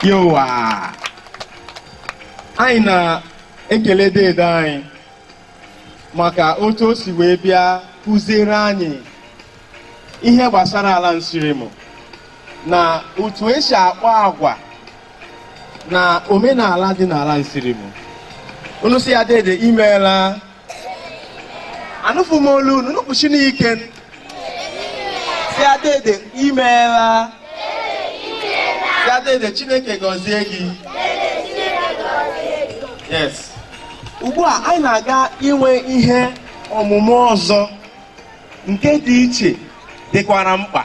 Yowa, anyị na-ekele dede anyị maka otu o si wee bịa kụziere anyị ihe gbasara ala Nsirimo na otu esi akpọ agwa na omenala dị n'ala Nsirimo. Unu si ya, dede, imeela. Anụfụ m olu unu. Nupụchi n'ike, si ya, dede, imeela. Ya, dede, Chineke gọzie gị. Yes, ugbu a anyị na-aga inwe ihe ọmụmụ ọzọ nke dị iche, dịkwara mkpa.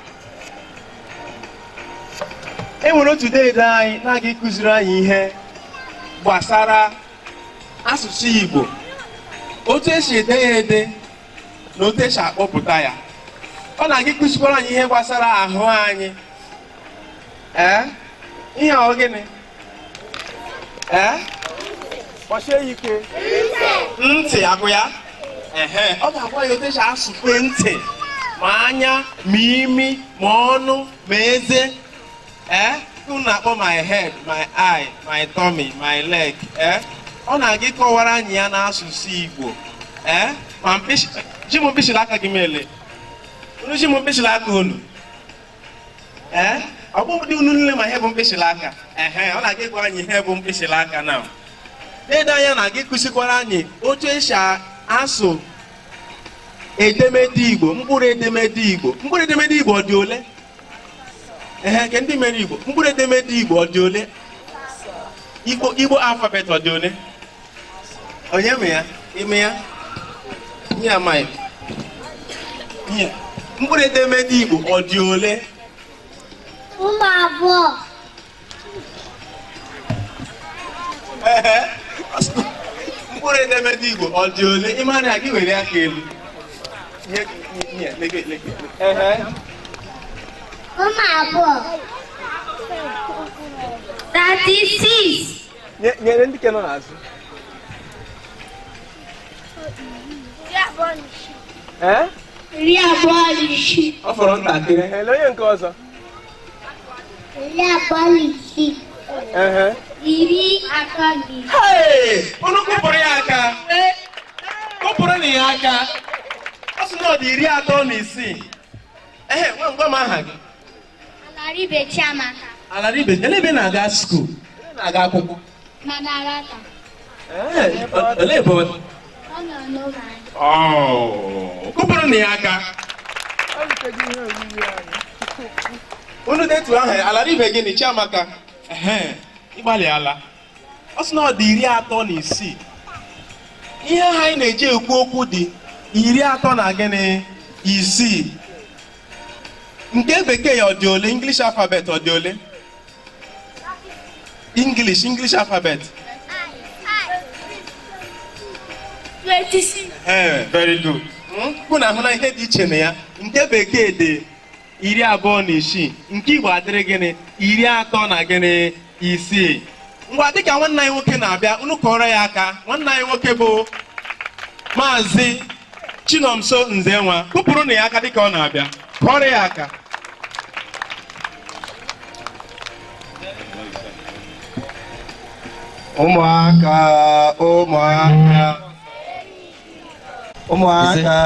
E nwere otu dede anyị na-aga ịkụziri anyị ihe gbasara asụsụ Igbo, otu esi ede ya ede na otu esi akpọpụta ya. Ọ na-aga ịkụzikwara anyị ihe gbasara ahụ anyị. Ee, ihe ọ gịnị? Ee, kpọchie ya ike. Ntị agụ ya. Ehe, ọ ga-agwa ya otu esi asụpe ntị, ma anya, ma imi, ma ọnụ, ma eze. Ee, unu na-akpọ my head, my eye, my tummy, my leg. Ee, ọ na-aga ịkọwara anyị ya n'asụsụ Igbo. Ee, ma mkpịsị ji m, mkpịsịrị aka gị mele unu, ji m mkpịsịrị aka unu. Ee, ọ bụ ndị unu niile ma ihe bụ mkpịsịrị aka. Ehe, ọ na-aga ịgwa anyị ihe bụ mkpịsịrị aka. Na dede anya na-aga ịkụzikwara anyị otu esi asụ edemede Igbo, mkpụrụ edemede Igbo. Mkpụrụ edemede Igbo ọ dị ole? Ehe, nke ndị mere Igbo, mkpụrụ edemede Igbo ọ dị ole? Igbo alphabet ọ dị ole? Onye me ya? Ime ya nye ya mic. Nye. Mkpụrụ edemede Igbo ọ dị ole? Ụmụ abụọ. Ehe. Mkpụrụ edemede Igbo ọ dị ole? Ịmara ya, gị were aka elu. Nye, nye, leke, leke. Ehe. Ụmụ abụọ. 36. Nyere ndị ke nọ n'azụ. 26. Ee? 26. Ọ fọrọ ntakịrị. Ehe, onye nke ọzọ. 26. Ehe. 36. Hey! Unu kụpụrụ ya aka. Kụpụrụ na ya aka. Ọ sị na ọ dị 36. Ehe, nwa m, gwa m aha gị. Alaribe Chiamaka. Alaribe, ele ebe ị na-aga school? Ebe ị na-aga akwụkwọ? Madarata. Ee, olee ebe ọ dị? Ọ nọ n'ụlọ anyị. Oh, kụpụrụ na ya aka. Unu detuo aha ya, Alaribe gịnị? Chiamaka. Ehe, ịgbalịala. Ọ sị na ọ dị 36. Ihe ahụ anyị na-eji ekwu okwu dị 30 na gịnị? Isii. Nke bekee ya ọ dị ole? English alphabet ọ dị ole? English alphabet. 26. Ee, very good. Unu ahụla ihe dị iche na ya. Nke bekee dị 26, nke Igbo adịrị gịnị? 36 na gịnị? 6. Ngwa, dịka nwanne anyị nwoke na-abịa, unu kọrọ ya aka. Nwanne anyị nwoke bụ Maazị Chinomso Nzenwa. Kụpụrụ na ya aka dịka ọ na-abịa. Kọrọ ya aka. Ụmụaka, ụmụaka, ụmụaka,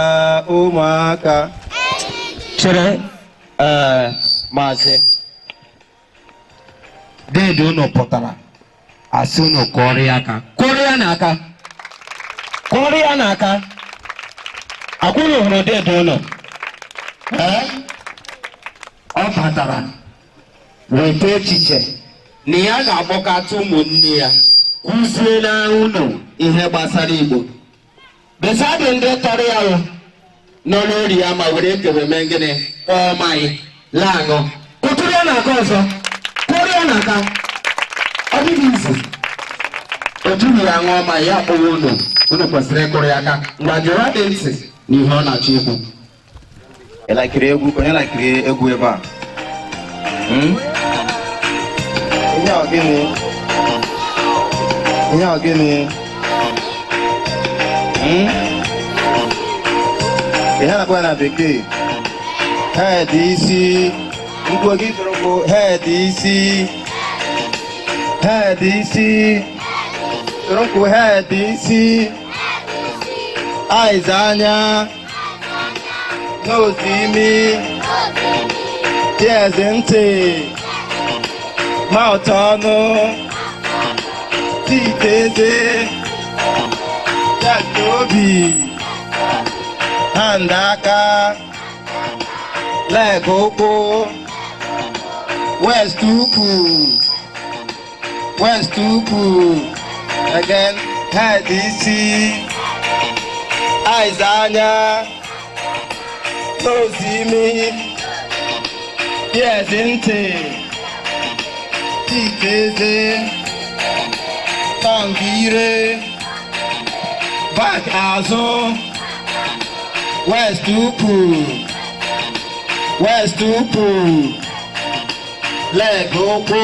ụmụaka. Chere, ee, maazị deede, unu pụtara asị unu kụọrọ ya aka. Kụọrọ ya n'aka, kụọrọ ya n'aka. Akwa unu hụrụ deede unu? Ee, ọ batara weta echiche na ya ga-akpọkọta ụmụnne ya, kụziere unu ihe gbasara Igbo. Besadị ndị tọrọ ya o nọ n'ori ya ma were ekebe mee gịnị? Kpọọ mmanya laa aṅụ. Kụtụrụ ya n'aka ọzọ, kụọrọ ya n'aka. Ọ dịghị izu o juru ya ṅụọ ma ya akpọwa unu. Unu kwesịrị ịkụrụ ya aka. Ngwa, gere dị ntị n'ihe ọ na-achọ ikwu. Ị lakiri egwu? Onye lakiri egwu ebe a? Ihe ọ gịnị? Ihe ọ gịnị? Ihe a na-akpọ ya na bekee head, isi. Mkpu gị tụrụ bụ head, isi. Head, isi. Tụrụ mkpu head, isi. Eyes, anya. Nose, imi. Ears, ntị. Mouth, ọnụ. Teeth, eze. Chest, obi. Hand, aka. Leg, ụkwụ. Waist, ukwu. Waist, ukwu. Again, head, isi. Eyes, anya. Nose, imi. Ears, ntị. Teeth, eze. Tongue, ire. Back, azụ. Waist, ukwu. Waist, ukwu. Leg, ụkwụ.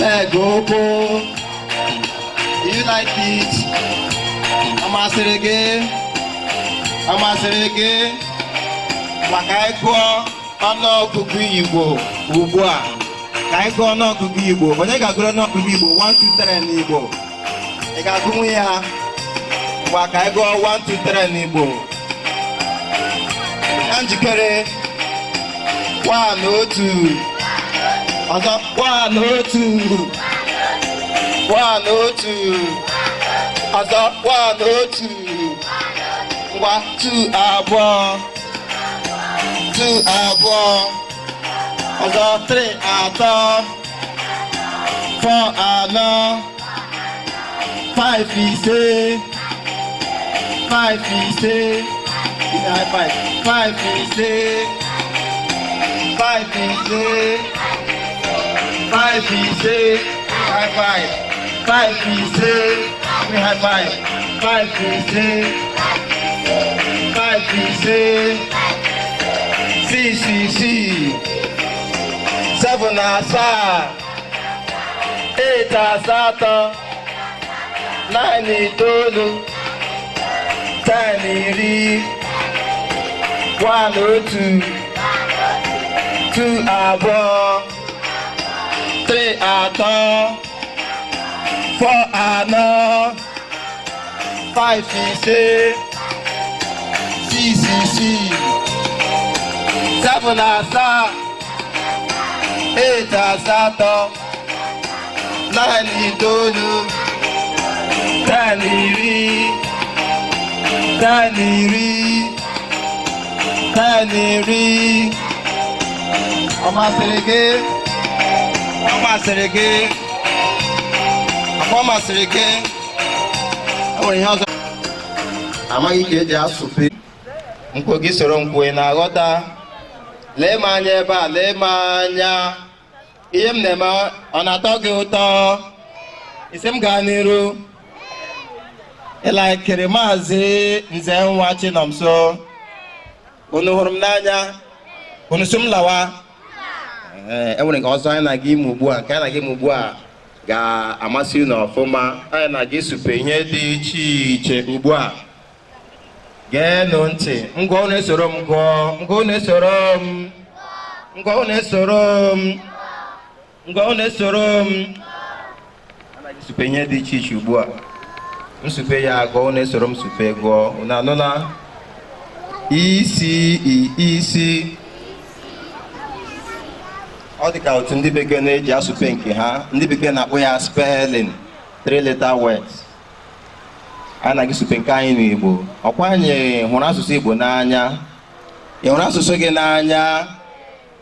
Leg, ụkwụ. Do you like it? Ọ masịrị gị? Ọ masịrị gị? Maka anyị gụọ ọnụọgụgụ Igbo ugbu a. Ka anyị gụọ ọnụọgụgụ Igbo. Onye ga-agụrụ ọnụọgụgụ Igbo 1 2 3 n'Igbo? Ị ga-agụnwu ya? Ngwa, ka anyị gụọ 1 2 3 n'Igbo. Na njikere? 1, otu. Ọzọ, 1, otu. 1, otu. Ọzọ, 1, otu. Ngwa, 2, abụọ. 2, abụọ. Ọzọ, 3, atọ. 4, anọ. 5, ise. 5, ise. High five. 5, ise. 5, ise. 5, ise. High five. 5, ise. Give me high five. 5, ise. 5, ise. 6, isii. 7, asaa. 8, asatọ. 9, itoolu. 10, iri. 1, otu. 2, abụọ. 3, atọ. 4, anọ. 5, ise. 6, isii. 7, asaa. 8, asatọ. 9, itoolu. 10, iri. 10, iri. 10, iri. Ọ masịrị gị? Ọ masịrị gị? Ọ masịrị gị? E nwere ihe ọzọ amaghị ka eji asụpe. Nkwo gị soro nkwo, ị na-aghọta? Lee m anya ebe a, lee m anya. Ihe m na-eme ọ na-atọ gị ụtọ? Isi m gaa n'iru. Ị laikiri Maazị Nzenwa Chinomso? Unu hụrụ m n'anya? Unu sị m lawa? Ee, enwere nke ọzọ anyị na-aga ime ugbu a. Nke anyị na-aga ime ugbu a ga-amasị unu ọfụma. Anyị na-aga isupe ihe dị iche iche ugbu a. Geenụ ntị. Ngwa, unu esoro m gụọ. Ngwa, unu esoro m. Ngwa, unu esoro m. Ngwa, unu esoro m. Anaghị supe ihe dị iche iche ugbu a. Nsupe ya gụọ, unu esoro m supe gụọ. Unu anụla? Isi i isi. Ọ dị ka otu ndị bekee na-eji asụpe nke ha. Ndị bekee na-akpọ ya spelling, three letter words. A na-agị supe nke anyị n'Igbo. Ọkwa anyị hụrụ asụsụ Igbo n'anya? Ị hụrụ asụsụ gị n'anya?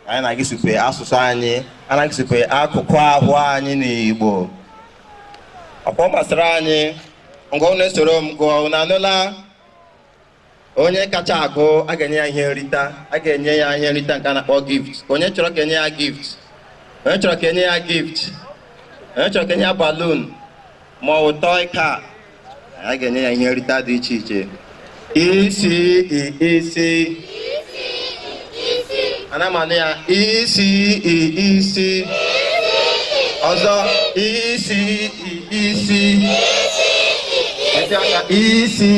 Anyị na-agị supe asụsụ anyị, anaghị supe akụkụ ahụ anyị n'Igbo. Ọkwa ọ masịrị anyị? Ngwa, unu esoro m gụọ. Unu anụla? Onye kacha agụ, a ga-enye ya ihe nrita. A ga-enye ya ihe nrita nke a na-akpọ gift. Onye chọrọ ka enye ya gift? Onye chọrọ ka enye ya gift? Onye chọrọ ka enye ya balloon ma ọ bụ toy car? A ga-enye ya ihe nrita dị iche iche. Isi isi. Ana m anụ ya. Isi isi. Ọzọ. Isi isi. Eti aka. Isi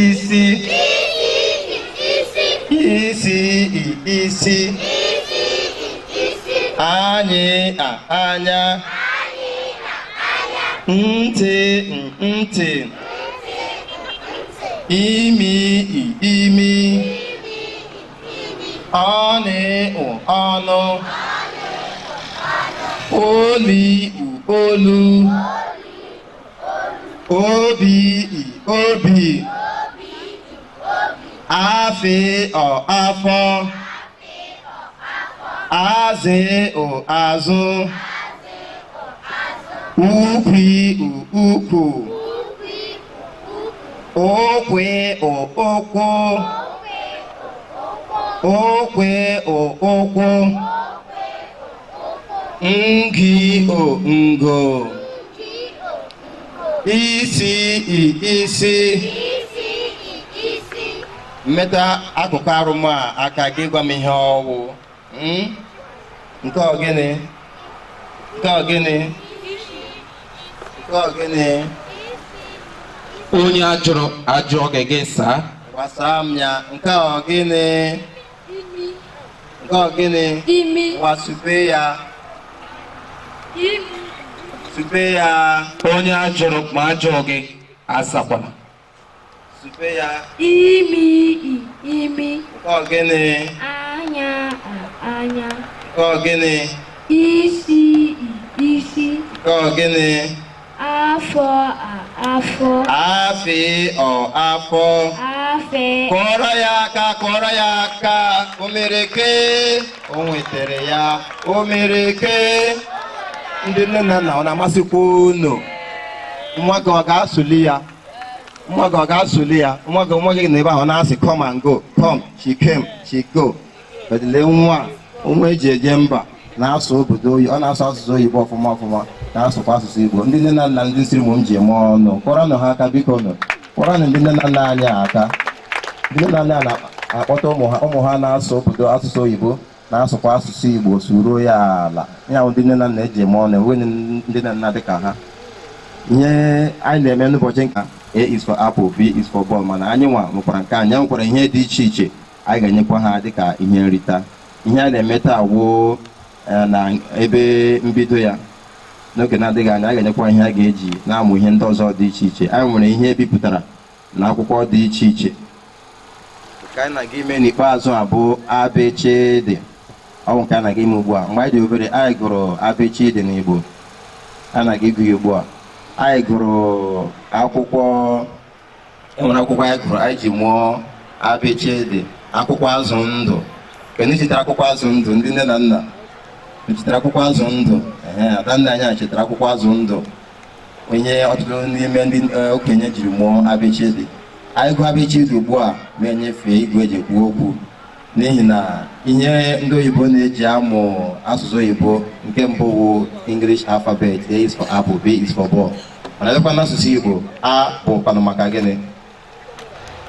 isi. Isi isi. Anyị a anya. Ntị ntị. Imi imi. Ọnụ ọnụ. Oli olu. Obi obi. Afị ọ afọ. Azị ụ azụ. Ukwi ukwu. Okwe ụkwụ. Okwe ụkwụ. Ngi o ngo. Isi isi. Mmeta akụkụ arụ m a aka gị, gwa m ihe ọwụ. Nke ọ gịnị? Nke ọ gịnị? Nke ọ gịnị? Onye ajụrụ ajụọ gị, gị saa. Gbasaa m ya. Nke ọ gịnị? Nke ọ gịnị? Imi. Ngwa, supe ya. Imi. Supe ya. Onye ajụrụ ma ajụọ gị, azakwala. Supe ya. Imi imi. Nke ọ gịnị? Anya anya. Nke ọ gịnị? Isi isi. Nke ọ gịnị? Afọ afọ. Afị ọ afọ. Afe. Kụọrọ ya aka, kụọrọ ya aka. O mere ke o nwetara ya. O mere ke. Ndị nne na nna, ọ na-amasịkwa unu? Nwa gị ọ ga-asụli ya? Nwa gị ọ ga-asụli ya? Nwa gị na ebe ahụ ọ na-asị come and go, come, she came, she go. Bedile nwa nwa eji eje mba na-asụ obodo oyi, ọ na-asụ asụsụ oyibo ọfụma ọfụma, na-asụkwa asụsụ Igbo. Ndị nne na nna, ndị siri m ji eme ọnụ, kụọrọnụ ha aka, biko nụ. Kụọrọnụ ndị nne na nna anyị aka. Ndị nne na nna na-akpọta ụmụ ha, ụmụ ha na-asụ obodo asụsụ oyibo, na-asụkwa asụsụ Igbo, suruo ya ala ya. Bụ ndị nne na nna eji eme ọnụ. Enweghị ndị nne na nna dị ka ha. Ihe anyị na-eme n'ụbọchị nka, A is for apple, B is for ball, mana anyị nwa nwekwara nke anyị nwekwara ihe dị iche iche anyị ga-enyekwa ha dịka ihe nrita. Ihe a na-eme taa woo na ebe mbido ya. N'oge na-adịghị anya, a ga-enyekwa ihe a ga-eji na-amụ ihe ndị ọzọ dị iche iche. Anyị nwere ihe ebipụtara na akwụkwọ dị iche iche. Nke anyị na-aga ime n'ikpeazụ a bụ abịchịdị. Ọ bụ nke a na-aga ime ugbu a. Mgbe anyị dị obere, anyị gụrụ abịchịdị n'Igbo. A na-aga ịgụ ya ugbu a. Anyị gụrụ akwụkwọ, enwere akwụkwọ anyị gụrụ anyị ji mụọ abịchịdị, akwụkwọ azụ ndụ. Kedu chetara akwụkwọ azụ ndụ? Ndị nne na nna chetara akwụkwọ azụ ndụ? Ee, adanna anyị chetara akwụkwọ azụ ndụ, onye ọtụtụ n'ime ndị okenye jiri mụọ abịchịdị. Anyị gụọ abịchịdị ugbu a, ma enyefee igwe eji ekwu okwu. N'ihi na ihe ndị oyibo na-eji amụ asụsụ oyibo, nke mbụ wụ English alphabet: A is for apple, B is for ball. Mana dịkwa n'asụsụ Igbo, A bụkwanụ maka gịnị?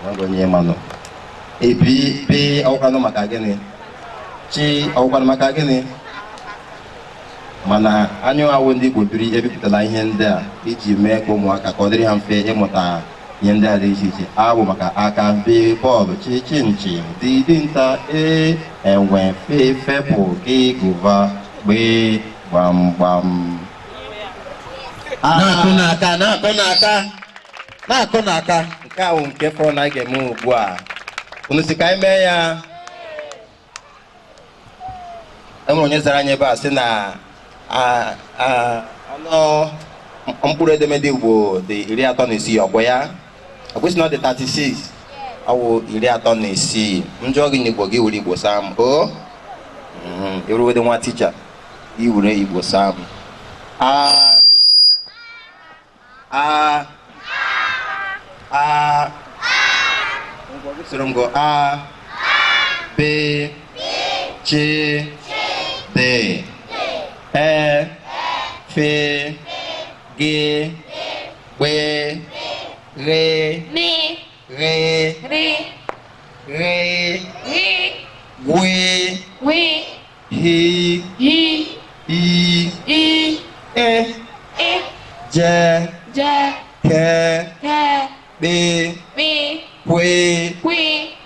Enweghị onye manụ. E, B, B ọwụkwanụ maka gịnị? Chi ọwụkwanụ maka gịnị? Mana anyị awụ ndị Igbo biri ebipụtala ihe ndị a iji mee ka ụmụaka, ka ọ dịrị ha mfe ịmụta ihe ndị a dị iche iche. A bụ maka aka, B bọọlụ, chi chinchi, D dinta, E enwe, F fepụ, G gụva, gb gbamgbam. Na-akụ n'aka, na-akụ n'aka, na-akụ n'aka. Nke a wụ nke fọrọ na anyị ga-eme ugbu a. Unu si ka anyị mee ya. E nwere onye zara anyị ebe a sị na ọnụ mkpụrụ edemede Igbo dị 36. Ọkwa ya ọ kwesị na ọ dị 36, ọ wụ 36. M jụọ gị n'Igbo, gị were Igbo saa m. O iruwede nwa ticha, gị were Igbo saa m. A, a, a. Ngwa, gị soro m gụọ: A, B, C, D, E, F, G, B, R, M, R, R, R, R, W, W, H, H, I, I, E, E, J, J, K, K, P, P, Q, Q,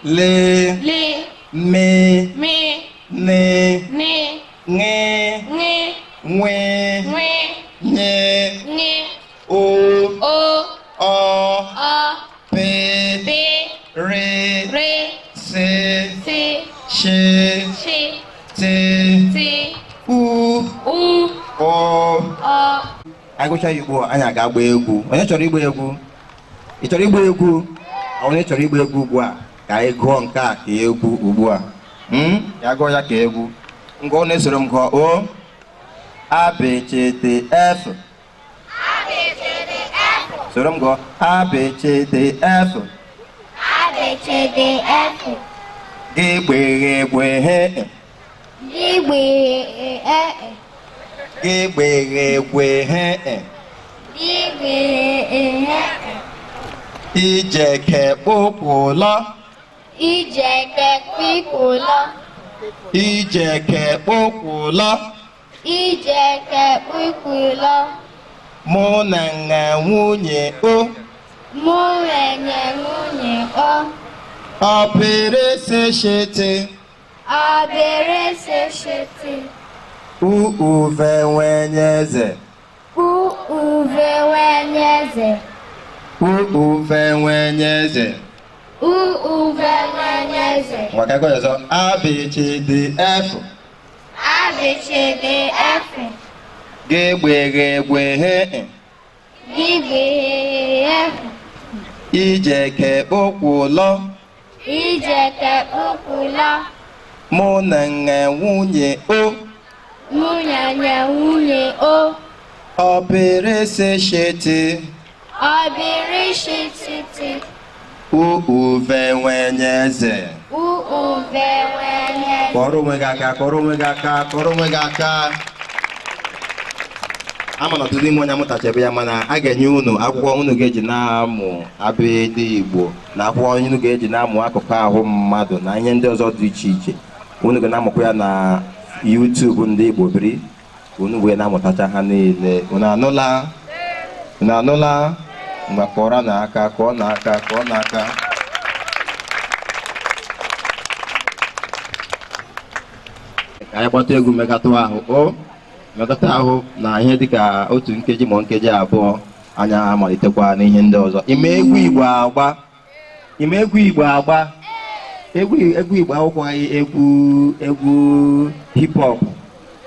L, L, M, M, N, N, Ṅ, Ṅ, Nw, Nw, Ny, Ny, O, O, Ọ, Ọ, P, P, R, R, S, S, Sh, Sh, T, T, U, U, O. Ọ. Anyị gụcha ya ugbu a, anyị aga-agba egwu. Onye chọrọ ịgba egwu? Ị chọrọ ịgba egwu? Onye chọrọ ịgba egwu ugbu a? Ka anyị gụọ nke a ka egwu ugbu a. Ya gụọ ya ka egwu. Ngwa, ọ na-esoro m gụọ o. A, B, C, D, F. Soro m gụọ: A, B, C, D, F. A, B, C, D, F. G, B, G, B, H. G, B, E, E. G, B, G, B, H. G, B, E, E. Ijeke kpụpụlọ. Ijeke kpịpụlọ. Ijeke kpụpụlọ. Ijeke kpịpụlọ. Mụ na nna nwunye o. Mụ enye nwunye o. Ọpịrịsị shiti. Ọbịrịsị shiti. Uve nwenye eze. U uve nwenye eze. Uve nwenye eze. U uve nwenye eze. Ngwa, ka anyị ọzọ. A, B, C, D, F. A, B, C, D, F. G, B, G, B, H. G, B, F. Ijeke kpụpụlọ. Ijeke kpụpụlọ. Mụ na nna nwunye o. Mụ na nne nwunye o. Ọpịrịsị shiti. Ọbịrịsị shiti. Uve nwenye eze. U uve nwenye eze. Kọrọ onwe gị aka, kọrọ onwe gị aka, kọrọ onwe gị aka. Ama na ọtụtụ ime onye amụtachebe ya, mana a ga-enye unu akwụkwọ unu ga-eji na-amụ abịdị Igbo na akwụkwọ unu ga-eji na-amụ akụkụ ahụ mmadụ na ihe ndị ọzọ dị iche iche. Unu ga na-amụkwa ya na YouTube ndị Igbo biri, unu wee na-amụtacha ha niile. Unu anụla? Unu anụla? Mgbe kọrọ na aka, kọọ na aka, kọọ na aka. Ka anyị gbata egwu mekatụ ahụ, o mekọta ahụ na ihe dịka otu nkeji ma nkeji 2, anyị amalitekwa n'ihe ndị ọzọ. Ime egwu Igbo agba, ime egwu Igbo agba, egwu egwu Igbo akwụkwọ anyị, egwu egwu hip hop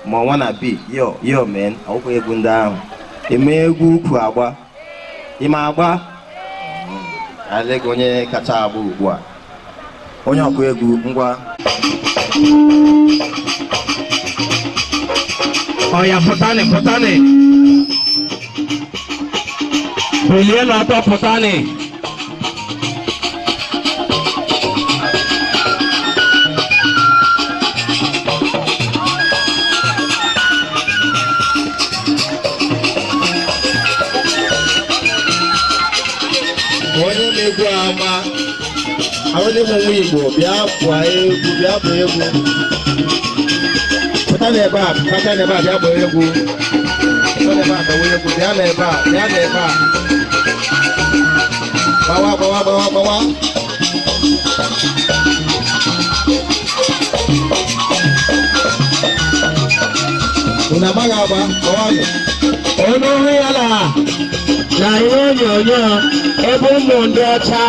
ma ọnwa na bi yo yo men, akwụkwọ egwu ndị ahụ. Ime egwu ukwu agba, ime agba. Anyị lega onye kacha agba ugbu a, onye ọkụ egwu. Ngwa. Ọya, pụtanị, pụtanị, bilie n'ọtọ, pụtanị. Ahụ ndị nwa Igbo bịa pụọ egwu, bịa pụọ egwu. Pụta n'ebe a, pụta n'ebe a, bịa gbaa egwu. Pụta n'ebe a, gbawa egwu, bịa n'ebe a, bịa n'ebe a. Gbawa, gbawa, gbawa, gbawa. Unu amaghị agba, gbawanụ. Onye hụ ya na ihe onyonyo ebe ụmụ ndị ọcha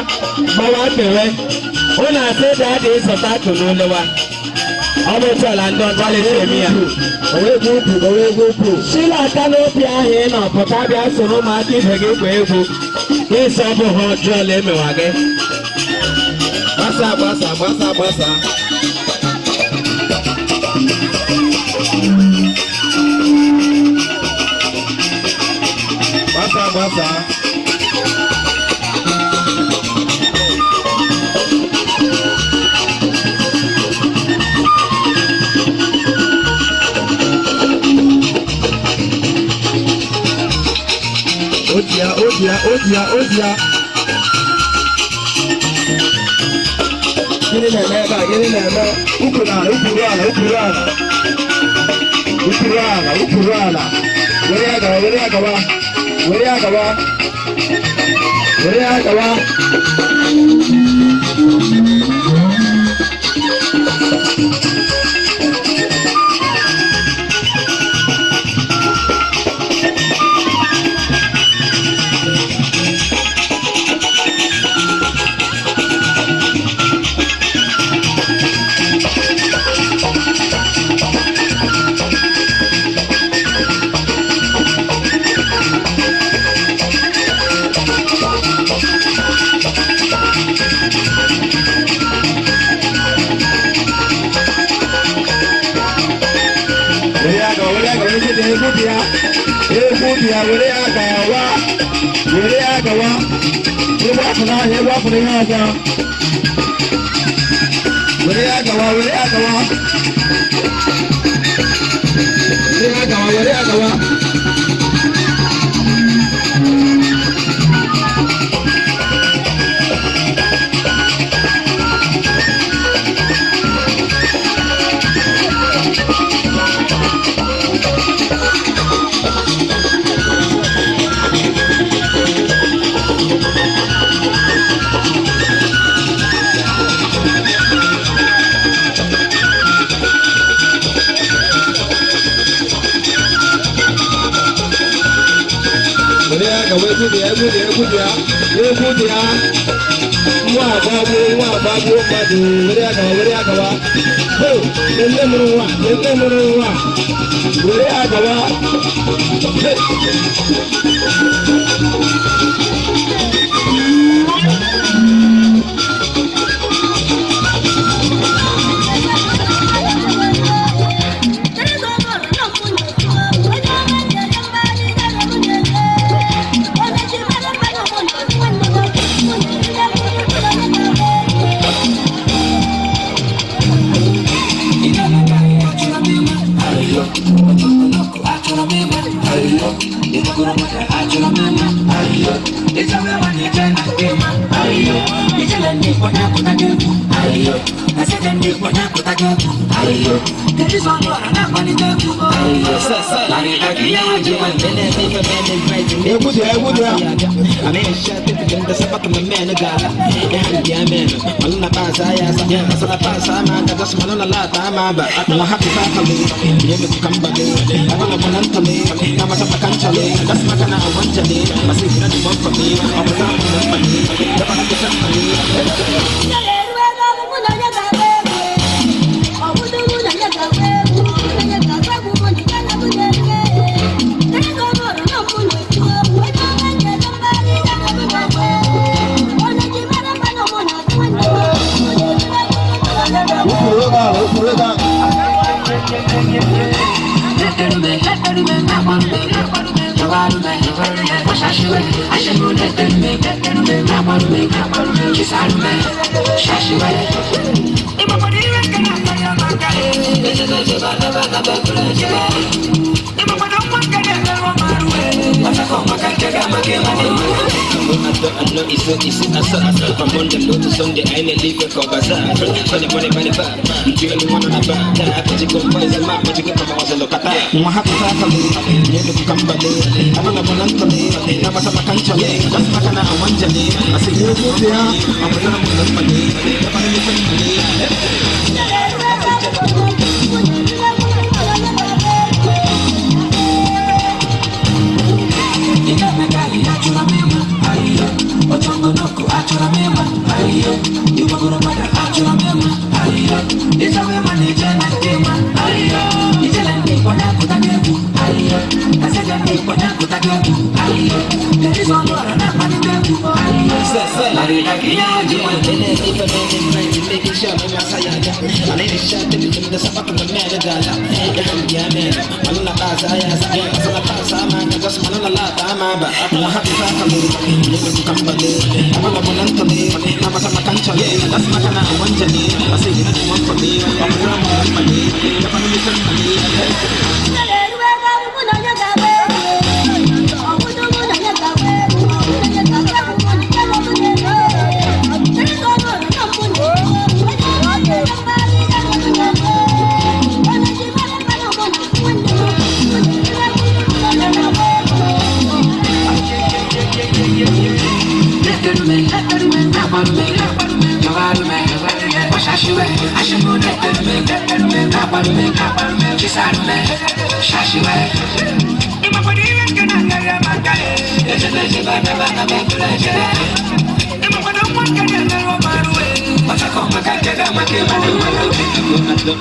gbawa kere ụnụ asị dadị ịzọta tụnụlewa ọ bụ otu ala ndị ọcha na-esi eme ya. Sila aka n'obi ahụ ị nọ pụta bịa soro ụmụaka ibe gị gba egwu ịsọ ọ bụ ha ọjọọ la emewa gị. Gbasa, gbasa, gbasa, gbasa. Gbasa, gbasa. O ji ya, o ji ya, o ji ya, o ji ya. Gịnị na-eme ebe a? Gịnị na-eme? Ukwuru ala, ukwuru ala, ukwuru ala. Ukwuru ala, ukwuru ala. Were ya gawa, were ya gawa. Were ya gawa. Were ya gawa. Were ya gawa, were ya gawa, egwu dị, egwu dị ya. Egwu dị ya, were ya gawa. Were ya gawa. Egwu afọ n'ahịa, egwu afọ n'ihe ọzọ. Were ya gawa, were ya gawa. Were ya gawa, were ya gawa. Were ya gawa, egwu dị ya, egwu dị ya, egwu dị ya. Egwu dị ya. Nwa agbagbuo, nwa agbagbuo mmadụ. Were ya gawa, were ya gawa. Ho, nne mụrụ nwa, nne mụrụ nwa. Were ya gawa. Hey. Egwu dị ya, egwu dị ya. Ukwuru ego ahụ, ukwuru ego ahụ. Thank you. Abụọ, atọ, anọ, ise, ise, asaa, asaa. From Monday low to Sunday, anyị na-ele ife ka ọ baza. Funny money, money back. Ntụgharị nwa nọ na bar. Taa akpachikọ mpa ezi ma akpachikọ kama ọzọ kata. Nwa hapụta akali, nye ka mbale. Abụla m na ntọle, na-amata maka nchọle. Gasị maka na awa njale. Asị gị egwu obi ha, ọ pụtara m na mkpale. Ebe na mfe mkpale.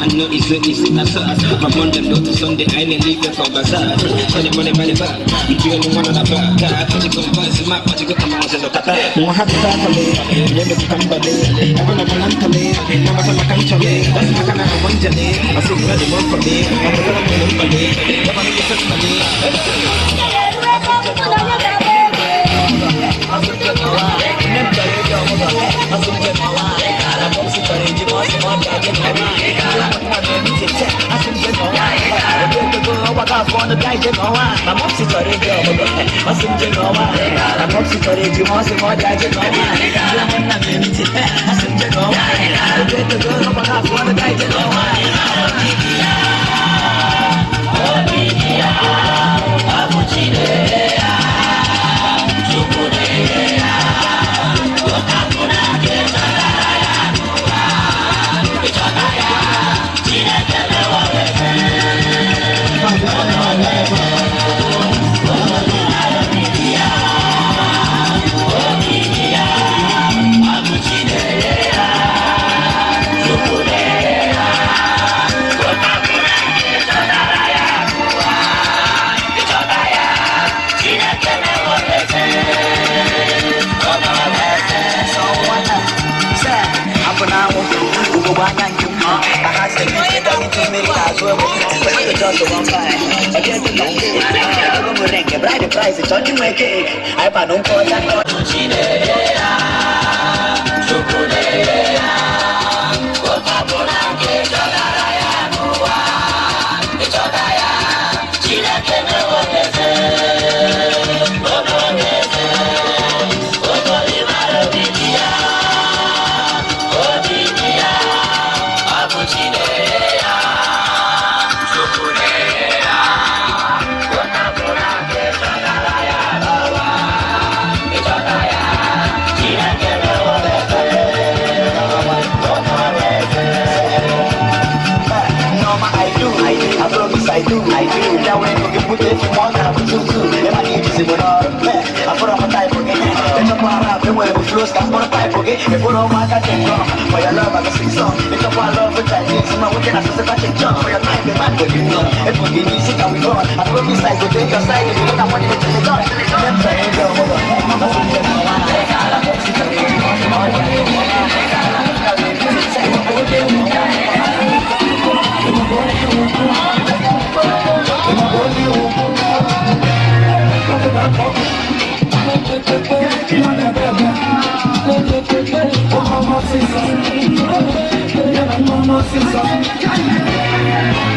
Anọ, ise, ise, asaa, asaa. From Monday low to Sunday, anyị na-ele ife ka ọ baza. Funny money, money back. Ntụgharị nwa nọ na bar. Taa akpachikọ mpa ezi ma akpachikọ kama ọzọ kata. Nwa hapụta akali, nye ka mbale. Abụla m na ntọle, na-amata maka nchọle. Gasị maka na awa njale. Asị gị na dị mọ mkpale. Ọ pụtara m na mkpale. Ebe na mfe mkpale.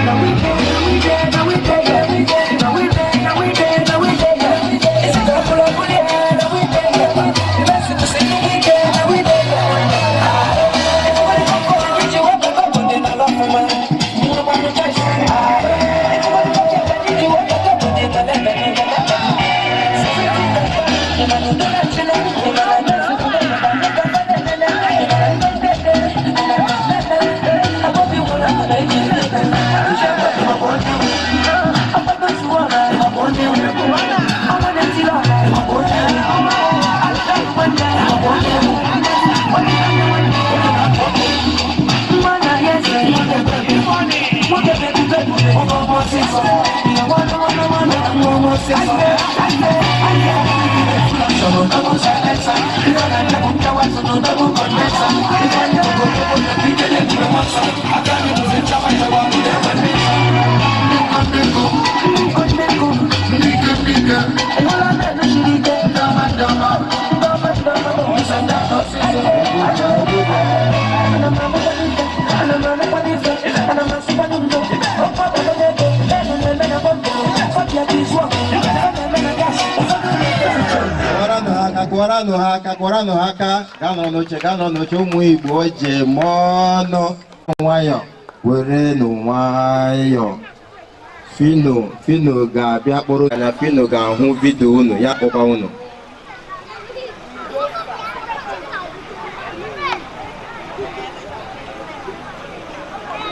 Now we Kụọranụ ha aka, kụọranụ ha aka, kụọranụ ha aka. Gaa nọrọ n'oche, gaa nọrọ n'oche. Ụmụ Igbo ji eme ọnụ. Nwayọ, werenụ nwayọ. Fino, Fino ga-abịa kpụrụ anya. Fino ga-ahụ vidio unu, ya kpọkwa unu.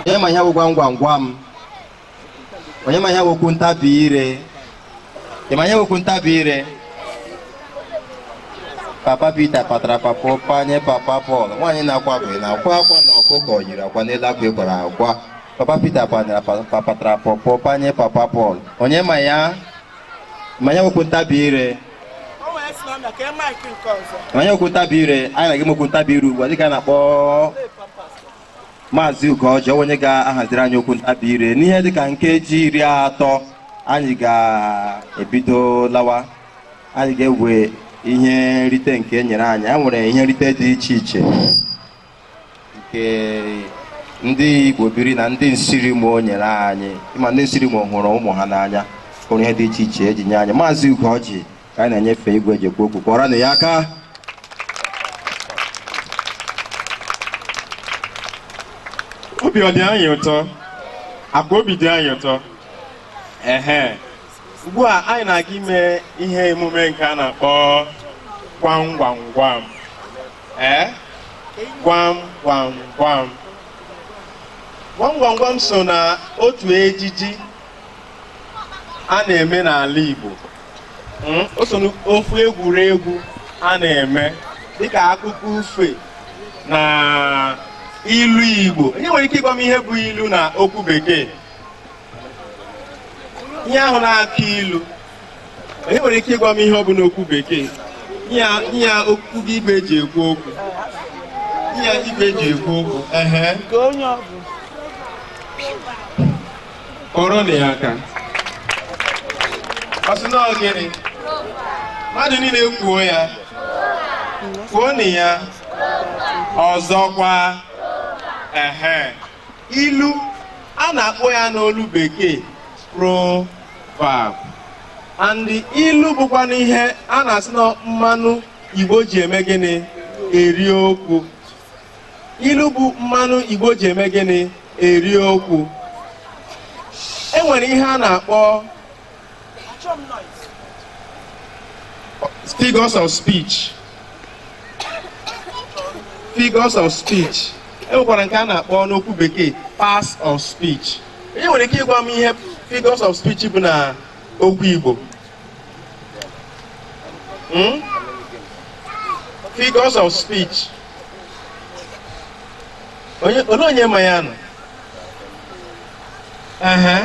Onye ma ihe bụ gwam gwam gwam? Onye ma ihe bụ okwu ntabi ire? Ị ma ihe bụ okwu ntabi ire? Papa Peter patara papa ụpa nye Papa Paul. Nwaanyị na-akwa akwa, ị na-akwa akwa na ọkụkọ yiri akwa n'elu akwa ịkwara akwa. Papa Peter patara papa ụpa nye Papa Paul. Onye ma ya? Ma ya okwu ntabi ire? O nwere si na ka mic nke ọzọ. Ma ya okwu ntabi ire? Anyị na-aga okwu ntabi ire ugbu a, dịka a na-akpọ Maazị Ugoji, onye ga-ahaziri anyị okwu ntabi ire n'ihe dịka nkeji 30. Anyị ga-ebido lawa. Anyị ga-ewe ihe nrite nke e nyere anyị. E nwere ihe nrite dị iche iche nke ndị Igbo biri na ndị Nsirimo nyere anyị. Ịma ndị Nsirimo hụrụ ụmụ ha n'anya, hụrụ ihe dị iche iche eji nye anyị. Maazị Ugoji ka anyị na-enyefe igwe eji ekwu okwu. Kpọrọnụ ya aka. Obi ọ dị anyị ụtọ? Akwa obi dị anyị ụtọ. Ehe, ugbu a anyị na-aga ime ihe emume nke a na-akpọ gwam gwam gwam. Ee, gwam gwam gwam, gwam gwam gwam so na otu ejiji a na-eme n'ala Igbo. O so n'ofu egwuregwu a na-eme dịka akụkọ ufe na ilu Igbo. Onye nwere ike ịgwa m ihe bụ ilu na okwu bekee? Ihe ahụ na-akụ ilu, onye nwere ike ịgwa m ihe ọ bụ n'okwu bekee? Ihe okwu gị, igwe eji ekwu okwu, ihe igwe eji ekwu okwu. Ehe, kụrụ na ya aka. Ọ sị na ọ gịnị? Mmadụ niile kwuo ya, kwuo na ya ọzọkwa. Ehe, ilu a na-akpọ ya n'olu bekee proverb, and ilu bụkwa n'ihe a na-asị na mmanụ Igbo ji eme gịnị? Eri okwu. Ilu bụ mmanụ Igbo ji eme gịnị? Eri okwu. E nwere ihe a na-akpọ figures of speech. Figures of speech, e nwekwara nke a na-akpọ n'okwu bekee parts of speech. Onye nwere ike ịgwa m ihe figures of speech bụ na okwu Igbo? Figures of speech, onye olee onye ma ya nọ? Ehe,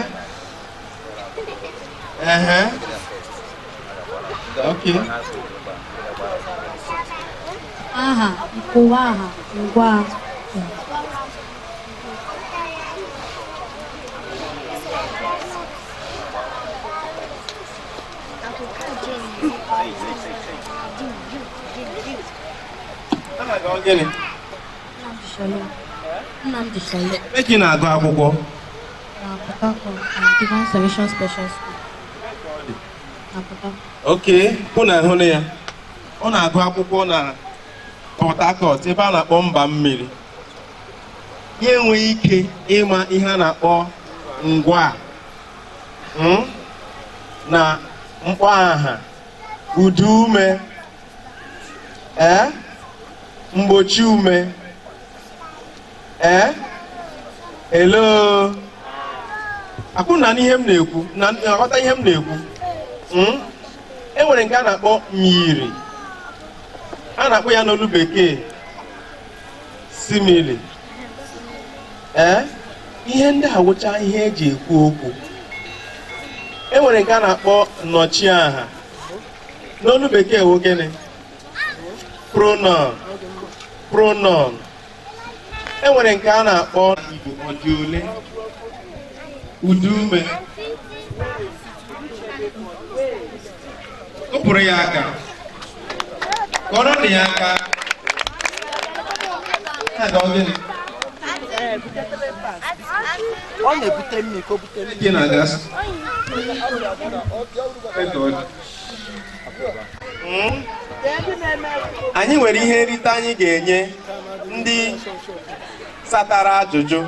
ehe, okay. Aha, nkọwa aha, ngwa. Aha gị ọ gịnị? Nnamdi Shalom. Nnamdi Shalom. Ebe ka ị na-agụ akwụkwọ? Na Port Harcourt, na Divine Salvation Special School. Na Port Harcourt. Okay, hụ na hụ na ya, ọ na-agụ akwụkwọ na Port Harcourt, ebe a na-akpọ mba mmiri. Ya enweghị ike ịma ihe a na-akpọ ngwa na mkpọaha, ụdaume, ee, mgbochi ume. Ee, hello, akwụ na ihe m na-ekwu na aghọta ihe m na-ekwu? E nwere nke a na-akpọ myiri, a na-akpọ ya n'olu bekee simile. Ee, Ihe ndị a wụcha ihe eji ekwu okwu. E nwere nke a na-akpọ nnọchiaha. N'olu bekee wụ gịnị? Pronoun. Pronoun. E nwere nke a na-akpọ Igbo ọ dị ole? Udume. Kụpụrụ ya aka. Kụọrọ ya aka. Ha ga ọ gịnị? Ọ na-ebute mmiri ka o bute mmiri. Gị na-aga. Ka ọ dị. Anyị nwere ihe nrite anyị ga-enye ndị satara ajụjụ.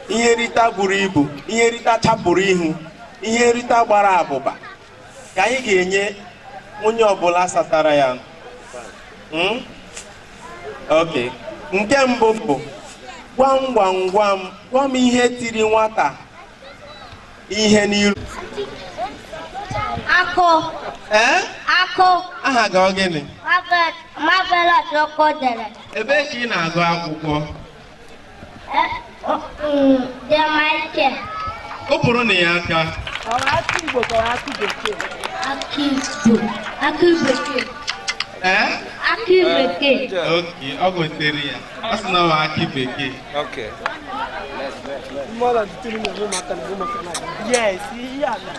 Ihe nrite buru ibu, ihe nrite chapụrụ ihu, ihe nrite gbara abụba ka anyị ga-enye onye ọbụla satara ya. Ok, nke mbụ bụ gwam gwam gwam gwa m ihe tiri nwata ihe n'iru. Akụ. Ee? Akụ. Aha gị ọ gịnị? Marvelous Okodere. Ebee ka ị na-agụ akwụkwọ? De Michael. Kụpụrụ na ya aka. Akụ Igbo ka ọ akụ bekee? Akụ Igbo. Akụ bekee. Ee? Akụ bekee. Ok, ọ gotere ya. Ọ sị na ọ bụ akị bekee. Okay. Yes, ihe a na.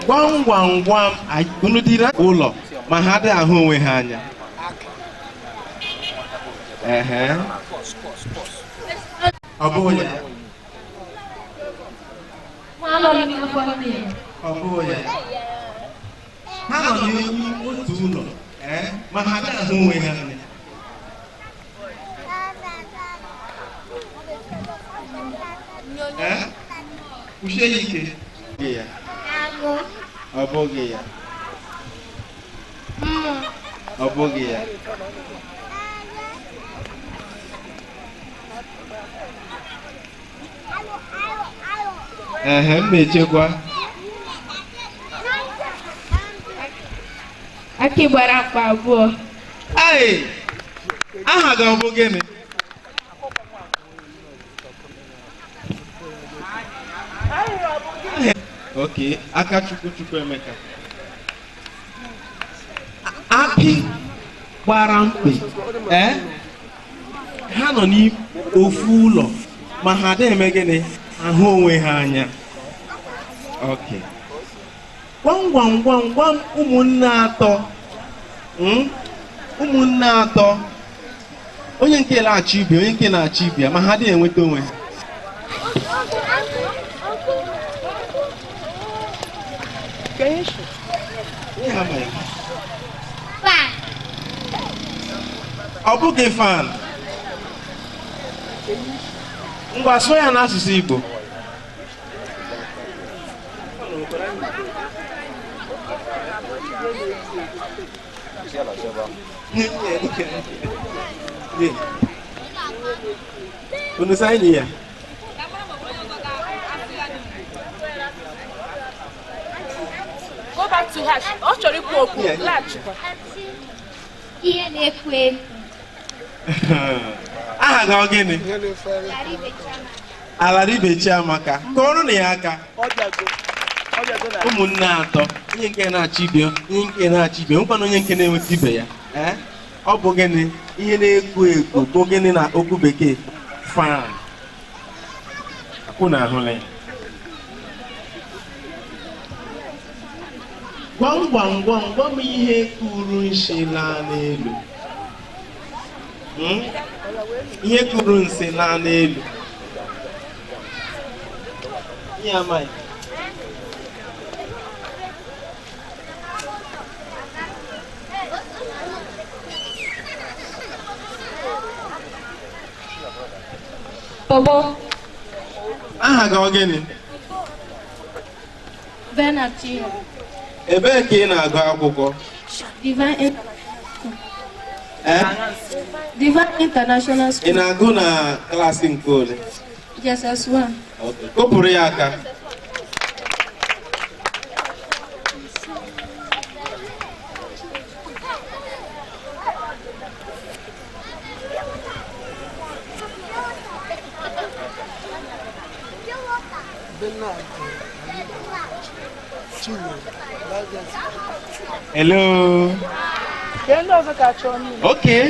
Gwam gwam gwam unu dịrị ụlọ ma ha adịghị ahụ onwe ha anya. Ehe. Ọ bụghị ya. Ọ bụghị ya. Ha nọ n'elu otu ụlọ ma ha adịghị ahụ onwe ha anya. Kwuchie ya ike. Ya. Ọ bụghị ya. Ọ bụghị ya. Ehe, m na-echekwa. Akị gbara akpa abụọ. Ee, aha gị ọ bụ gịnị? Ok, Akachukwu Chukwuemeka. Akị gbara mkpị, ha nọ n'ofu ụlọ ma ha adịghị eme gịnị? Ahụ onwe ha anya. Ok. Gwam gwam gwam gwam ụmụnne atọ. Ụmụnne atọ. Onye nke na-achọ ibe, onye nke na-achọ ibe ya, ma ha adịghị enweta onwe ha. Ọ bụghị fan. Ngwa sụọ ya n'asụsụ Igbo. Unu saini ya? Go back to her. Ọ chọrọ ikwu okwu. Laghachikwa. Ihe na-efu efu. Aha gị ọ gịnị? Alaribe Chiamaka. Kụọrọ na ya aka. Ụmụnne atọ, onye nke na-achọ ibe, onye nke na-achọ ibe, nwekwana onye nke na-enweta ibe ya. Ọ bụ gịnị? Ihe na-ekwo ekwo bụ gịnị na okwu bekee? Fan. Akwụ na ahụla ya. Gwam gwam gwam gwam ihe kuru nshi laa n'elu. Ihe kuru nsị laa n'elu. Ihe amaghị. Bobo. Aha gị ọ gịnị? Bernard Chiho. Ebee ka ị na-agụ akwụkwọ? Divine International Ị School. na-agụ na klaasị nke ole? JSS 1. Kụpụrụ ya aka. Hello. Kee ndị ọzọ ka chọọ mmiri. Okay.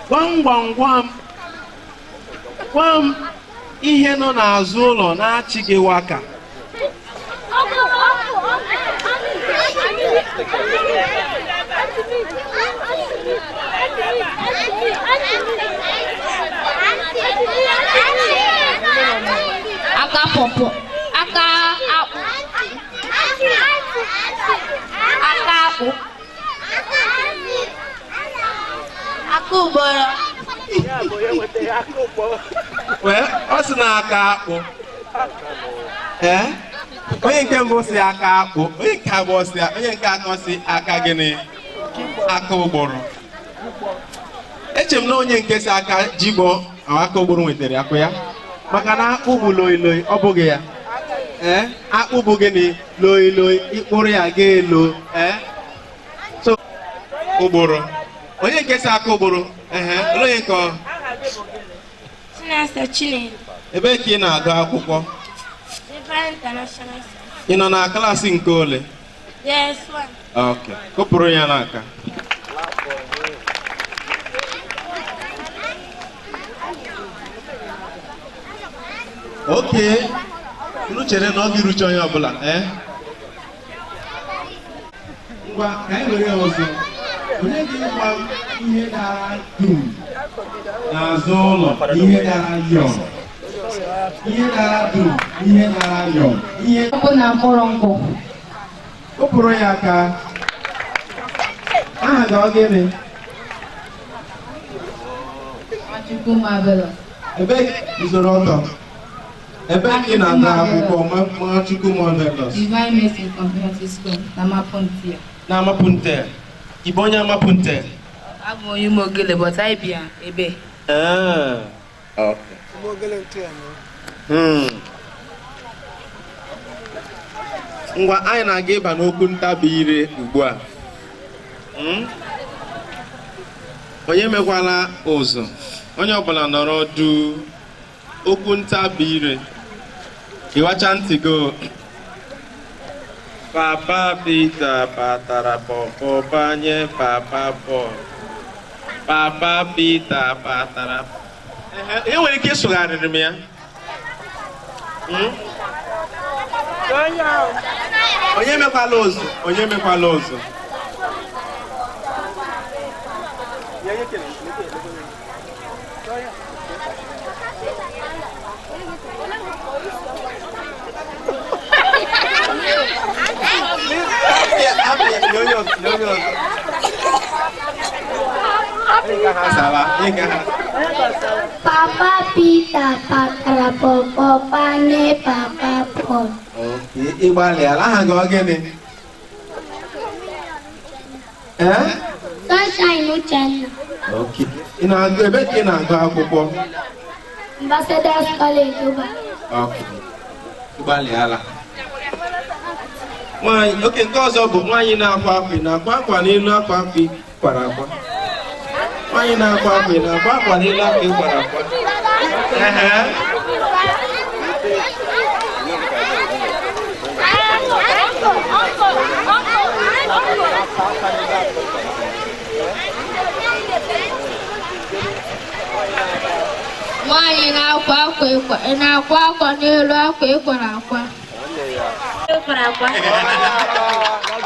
Gwam gwam gwam. Gwa m ihe nọ n'azụ ụlọ na-achị gị waka. Aka pọpọ. Aka akpụ. Aka akpụ. Aka ụgbọrọ. Wee, ọ sị na aka akpụ. Ee? Onye nke mbụ si aka akpụ, onye nke abụọ si, onye nke atọ si aka gịnị? Aka ụgbọrọ. Eche m na onye nke si aka jigbọ ahụ aka ụgbọrọ nwetara akụ ya. Maka na akpụ bụ loi loi, ọ bụghị ya. Ee, akpụ bụ gịnị? Loi loi, ịkpụrụ ya ga elo. Ee? So, ụgbọrọ. Onye nke si aka ụgbọrọ? Ehe, olee onye nke ọ? Chinasa Chinelo. Ebee ka ị na-agụ akwụkwọ? Divine International School. Ị nọ na klaasị nke ole? Yes, one. Ok, kụpụrụ ya n'aka. Ok, unu chere na ọ ga-erucha onye ọbụla, ee? Ngwa, ka anyị were ya ọzọ. Onye ga-ịgwa m ihe dara dum n'azụ ụlọ, ihe dara yọm? Ihe dara dum, ihe dara yọm, ihe Ọkụ na mkpụrụ nkwụ. Kụpụrụ ya aka. Aha gị ọ gịnị? Nwachukwu Mabelo. Ebe guzoro ọtọ. Ebe ka ị na-agụ akwụkwọ Nwachukwu Marvelous? Divine Mercy Comprehensive School na Amapuntia. Na Amapunte. Ị bụ onye Amapunte? Abụ m onye Ụmụogele but anyị bịa ebe. Ee. Okay. Ngwa, anyị na-aga ịba n'okwu ntabi ire ugbu a. Onye mekwala ụzụ, onye ọbụla nọrọ duu. Okwu ntabi ire. Ịwacha ntị go. Papa Peter patara pọpọ banye Papa Paul. Papa Peter patara. E nwere ike ịsụgharịrị m ya. Onye mekwala ụzụ, onye mekwala ụzụ. Papa Peter patara pọpọ panye Papa Paul. Okay, ị gbalịala. Aha gị ọ gịnị? Ee? Sunshine Uchenna. Okay. Ị na-agụ ebe ka ị na-agụ akwụkwọ? Ambassadors College Uba. Okay. Ị gbalịala. Nwaanyị, oke nke ọzọ bụ nwaanyị na-akwa akwa, ị na-akwa akwa n'elu akwa akwa ị kwara akwa. Nwaanyị na-akwa akwa, ị na-akwa akwa n'elu akwa ị kwara akwa. Ehe. Nwaanyị na-akwa akwa ịkwa ị na-akwa akwa n'elu akwa ịkwara akwa. Ịkwara akwa.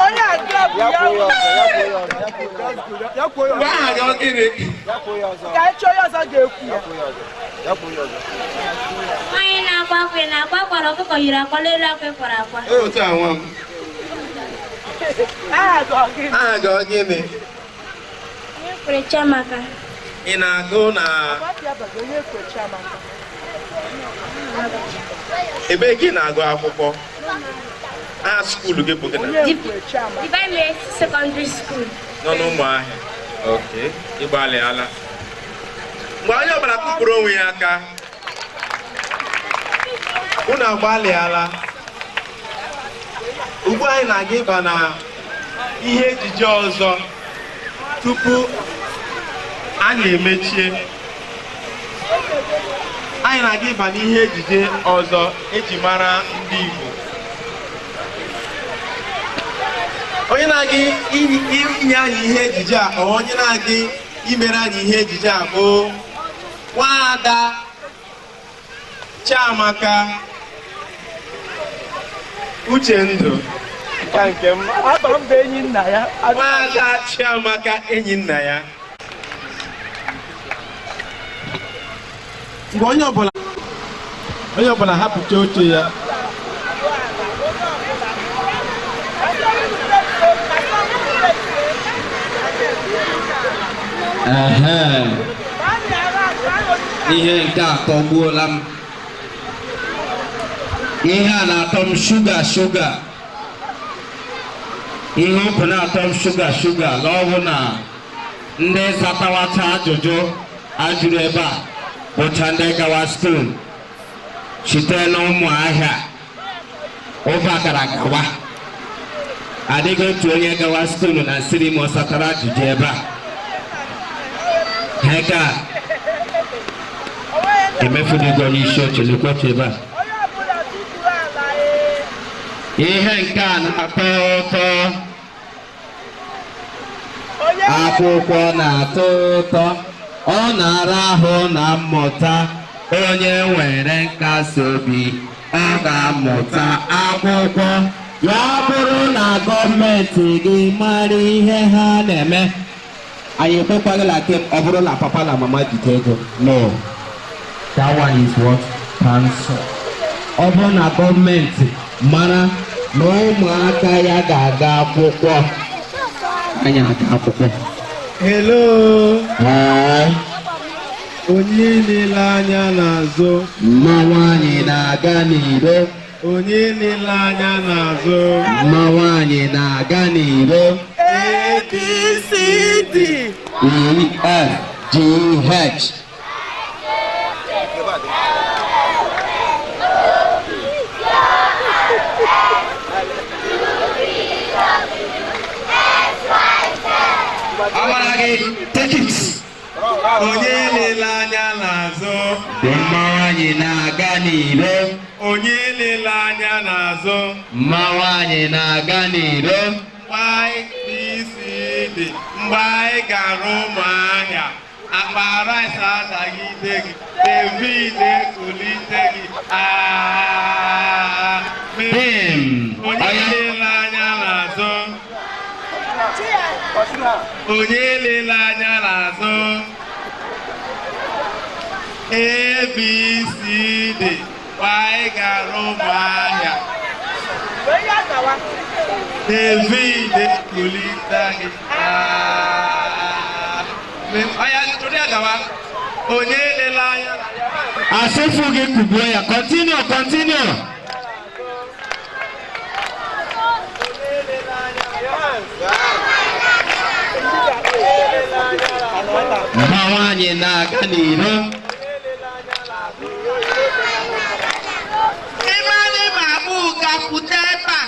Onye a bụ ya. Gwa aha gị ọ gịnị? Ka anyị chọọ onye ọzọ ga-ekwu ya. Nwaanyị na-akwa akwa ị na-akwa akwa na ọkụkọ yiri akwa n'elu akwa ịkwara akwa. Ee, otu a nwa m. Aha gị ọ gịnị? Aha gị ọ gịnị? Onye kwere Chiamaka. Ị na-agụ na Onye kwere Chiamaka. ebee ka ị na-agụ akwụkwọ? Aha skuulu gị bụ gịnị? Onye kwere Chiamaka. Divine Mercy Secondary School. Nọ n'Ụmụahịa. Okay, ị gbalịala. Mgbe onye ọbụla kụpụrụ onwe ya aka. Unu agbalịala. Ugbu anyị na-aga ịba na ihe ejije ọzọ tupu anyị emechie. Anyị na-aga ịba n'ihe ejije ọzọ eji mara ndị Igbo. Onye na-aga inye anyị ihe ejije a, ọ onye na-aga imere anyị ihe ejije a bụ Nwaada Chiamaka Uchendụ. Nke m abụ m bụ enyi nna ya. Nwaada Chiamaka enyi nna ya. Mgbe onye ọbụla hapụcha oche ya. Ihe nke a tọgbuola m. Ihe a na-atọ m shuga shuga. Ihe ọ bụ na-atọ m shuga shuga n'ọwụ na ndị zatawacha ajụjụ ajụrụ ebe a bụcha ndị gawa skuul site n'Ụmụahịa ụbakara gawa. Adịghị otu onye gawa skuul na Nsirimo satara ajụjụ ebe a. Heka emefudigo n'isi oche lekwachi ebe a. Ihe nke a na-atọ ụtọ. Akwụkwọ na-atọ ụtọ, ọ na-ara ahụ na mmụta. Onye nwere nkasi obi, ọ ga-amụta akwụkwọ. Ya bụrụ na gọọmenti gị mara ihe ha na-eme, anyị ekwekwaghịla ka ọ bụrụ na papa na mama jide ego. No, that one is what cancer. Ọ bụrụ na gọọmenti mara na ụmụaka ya ga-aga akwụkwọ, anyị aga akwụkwọ. Hello. Hi. Onye na-ele anya n'azụ? Mmanwụ anyị na-aga n'iro. Onye na-ele anya n'azụ? Mmanwụ anyị na-aga n'iro. A, B, C, D. E, F, G, H. Amara gị, take it. Onye lele anya n'azụ? Mmanwụ anyị na-aga n'iro. Onye lele anya n'azụ? Mmanwụ anyị na-aga n'iro. Y, B, C, D. Mgbe anyị gara Ụmụahịa, akpa rice adagide gị, David ekulite gị. Ah, Bim. Onye lele anya n'azụ? Onye lele anya n'azụ? A, B, C, D. Mgbe anyị gara Ụmụahịa, David ekulite gị. Ah, Oya, tụrụ ya gawa. Onye lele anya? Asịfụ gị kụgbuo ya. Continue, continue. Mmanwụ anyị na-aga n'iro. Ịmarị ma abụ ụga pụta ebe a.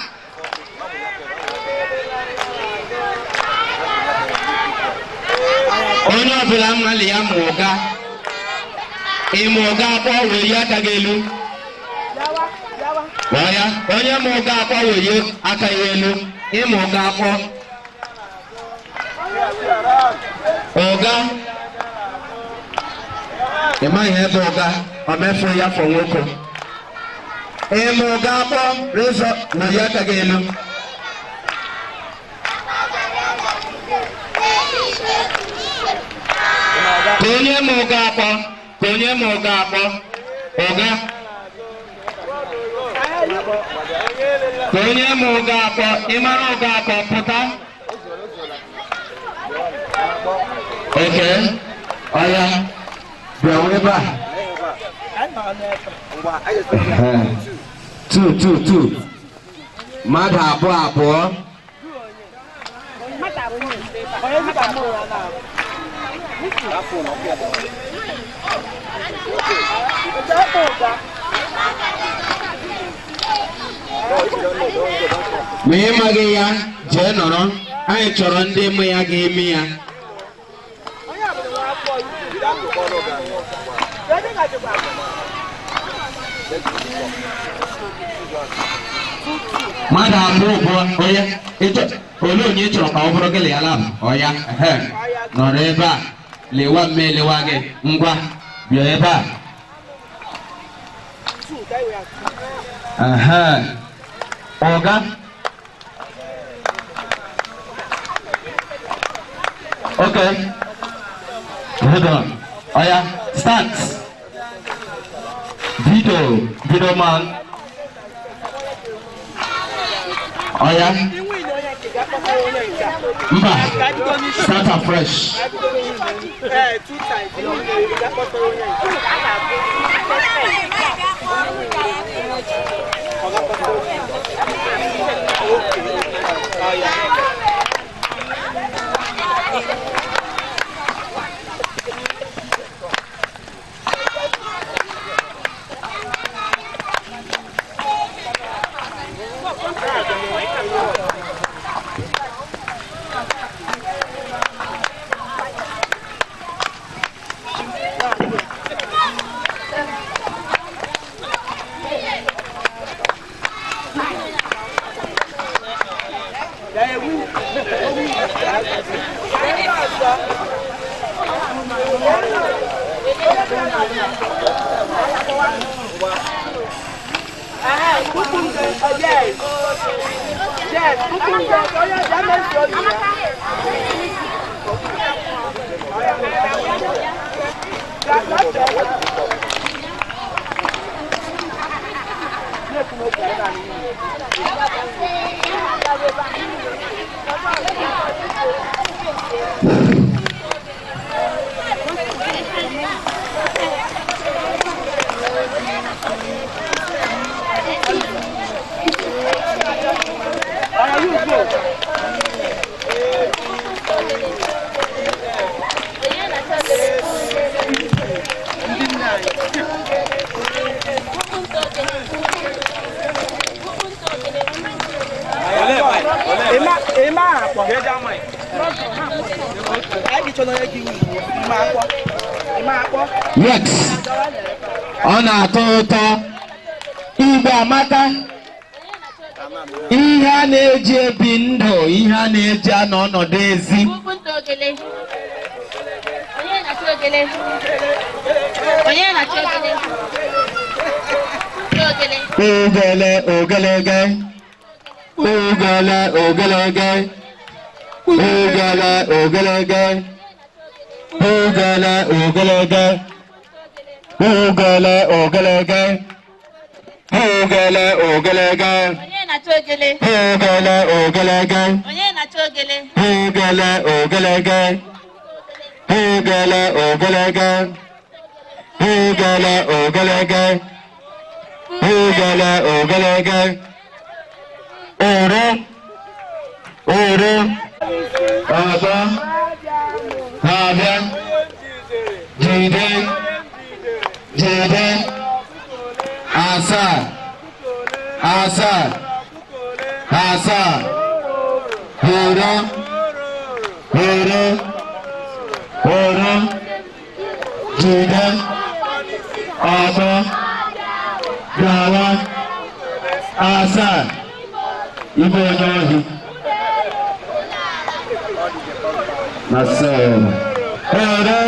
Onye ọbụla mmalị ya ma ụga. Ịma ụga akpọ welie aka gị elu. Kpọọ ya. Onye ma ụga akpọ welie aka ya elu. Ịma ụga akpọ. Ụga. Ị maghị ebe ụga, ọ mefu ya fọ nwoke. Ịma ụga akpọ, rezọ welie aka gị elu. Ka onye ma ụga akpọ, ka onye ma ụga akpọ, ụga. Ka onye ma ụga akpọ, ị mara ụga akpọ, pụta. Okay, ọya, bịa ebe a. 2, 2, 2. Mmadụ abụọ abụọ. Ma ị maghị ya, jee nọrọ. Anyị chọrọ ndị mụ ya ga-eme ya. Mmadụ abụọ bụ onye olee onye ị chọrọ ka ọ bụrụ gị ya lab ọ ya ehe nọrọ ebe a lewa mme lewa gị ngwa bịa ebe a ehe ọga. Okay, hold on. Oya, start. Video, video man. Oya. Mba, start afresh. Yes, ọ na-atọ ụtọ. Igbo amaka. Ihe a na-eji ebi ndụ, ihe a na-eji anọ ọnọdụ ezi. Ogele ogelege, ogele ogelege, ogele ogelege, ogele ogelege, ogele ogelege, ogele ogelege, ogele ogelege, ogele ogelege, ogele ogelege, ogele ogelege, ogele ogelege, oro oro ọzọ na-abịa jide jide asaa asaa asaa oro oro oro jide ọzọ gawa asaa ibe onye ohi asaa oro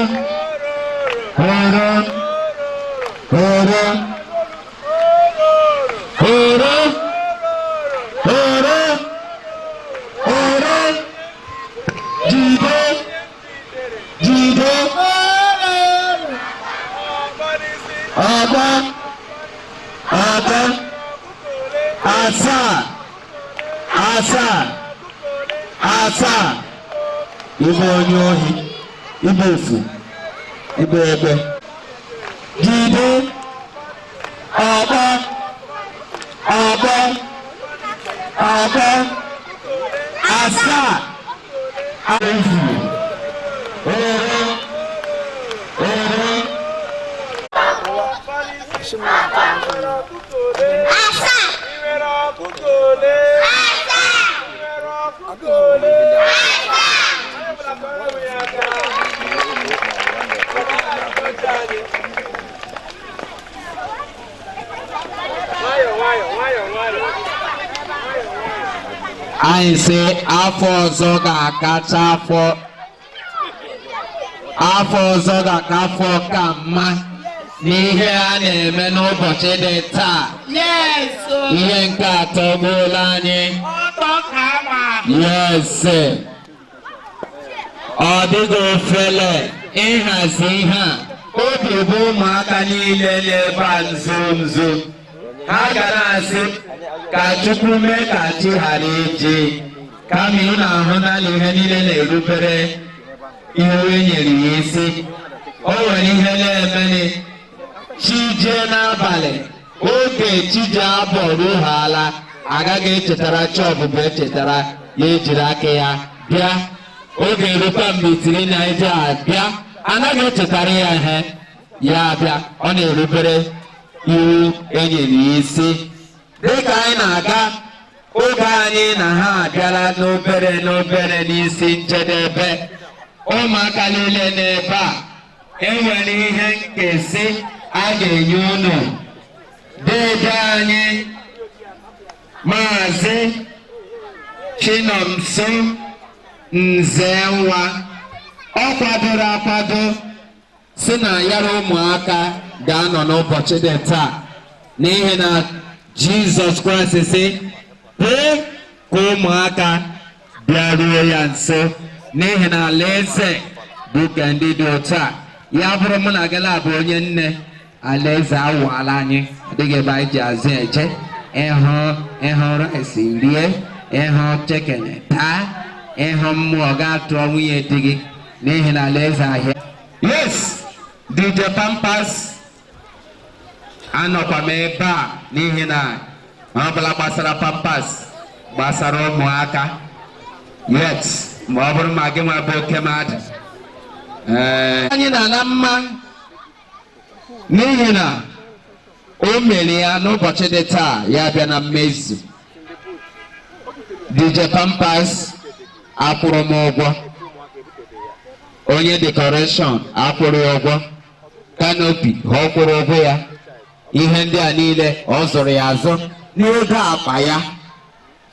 oro oro oro oro oro jide jide ọgbọ ọgbọ asaa asaa asaa ibe onye ohi ibe efu ibe egbe jide ọgbọ ọgbọ ọgbọ asaa efu oro oro. Anyị sị afọ ọzọ ga-akacha afọ, afọ ọzọ ga-aka afọ ka mma n'ihe a na-eme n'ụbọchị dị taa. Yes. Ihe nke atọ gbuola anyị. Ọtọ ka ama. Yes. Ọ dịghị ofele ịhazi ihe a. Obi bụ ụmụaka niile n'ebe a nzu nzu. Ha ga na-asị ka Chukwu mee ka chi ghara iji. Kama ị na-ahụ naanị ihe niile na-erubere iwu e nyere ya isi. O nwere ihe na-emeni. Chi jee n'abalị, oge chi ji abọ ruhala, agaghị echetara chi ọbụbụ echetara ya, ejiri aka ya bịa. Oge erukwa mgbe itiri na eji abịa, anaghị echetara ya ihe ya abịa, ọ na-erubere iwu enyere ya isi. Dịka anyị na-aga, oge anyị na ha abịala n'obere n'obere n'isi njedebe. Ụmụaka niile n'ebe a, enwere ihe nkesị a ga-enye unu. Dede anyị Maazị Chinomso Nzenwa, ọ kwadoro akwado si na ya na ụmụaka ga-anọ n'ụbọchị dị taa, n'ihi na Jizọs Kraịst sị kwee ka ụmụaka bịaruo ya nso, n'ihi na alaeze bụ nke ndị dị otu a. Ya bụrụ mụ na gị bụ onye nne, alaeze awụala anyị, adịghị ebe anyị ji azụ eje. Ịhụ ịhụ rice rie, ịhụ chicken taa, ịhụ mmụọ ga-atụọ nwunye di gị, n'ihi na alaeze ahịa. Yes, DJ Pampers, anọkwa m ebe a n'ihi na ọ bụla gbasara Pampers gbasara ụmụaka. Yes, ma ọ bụrụ ma gị nwa bụ oke mmadụ. Ee, anyị na-ana mma n'ihi na o mere ya n'ụbọchị dị taa, ya bịa na mmezu. DJ Pampers akwụrụ m ụgwọ, onye decoration akwụrụ ya ụgwọ, canopy ọ kwụrụ ụgwọ ya, ihe ndị a niile ọ zụrụ ya azụ n'ego akpa ya.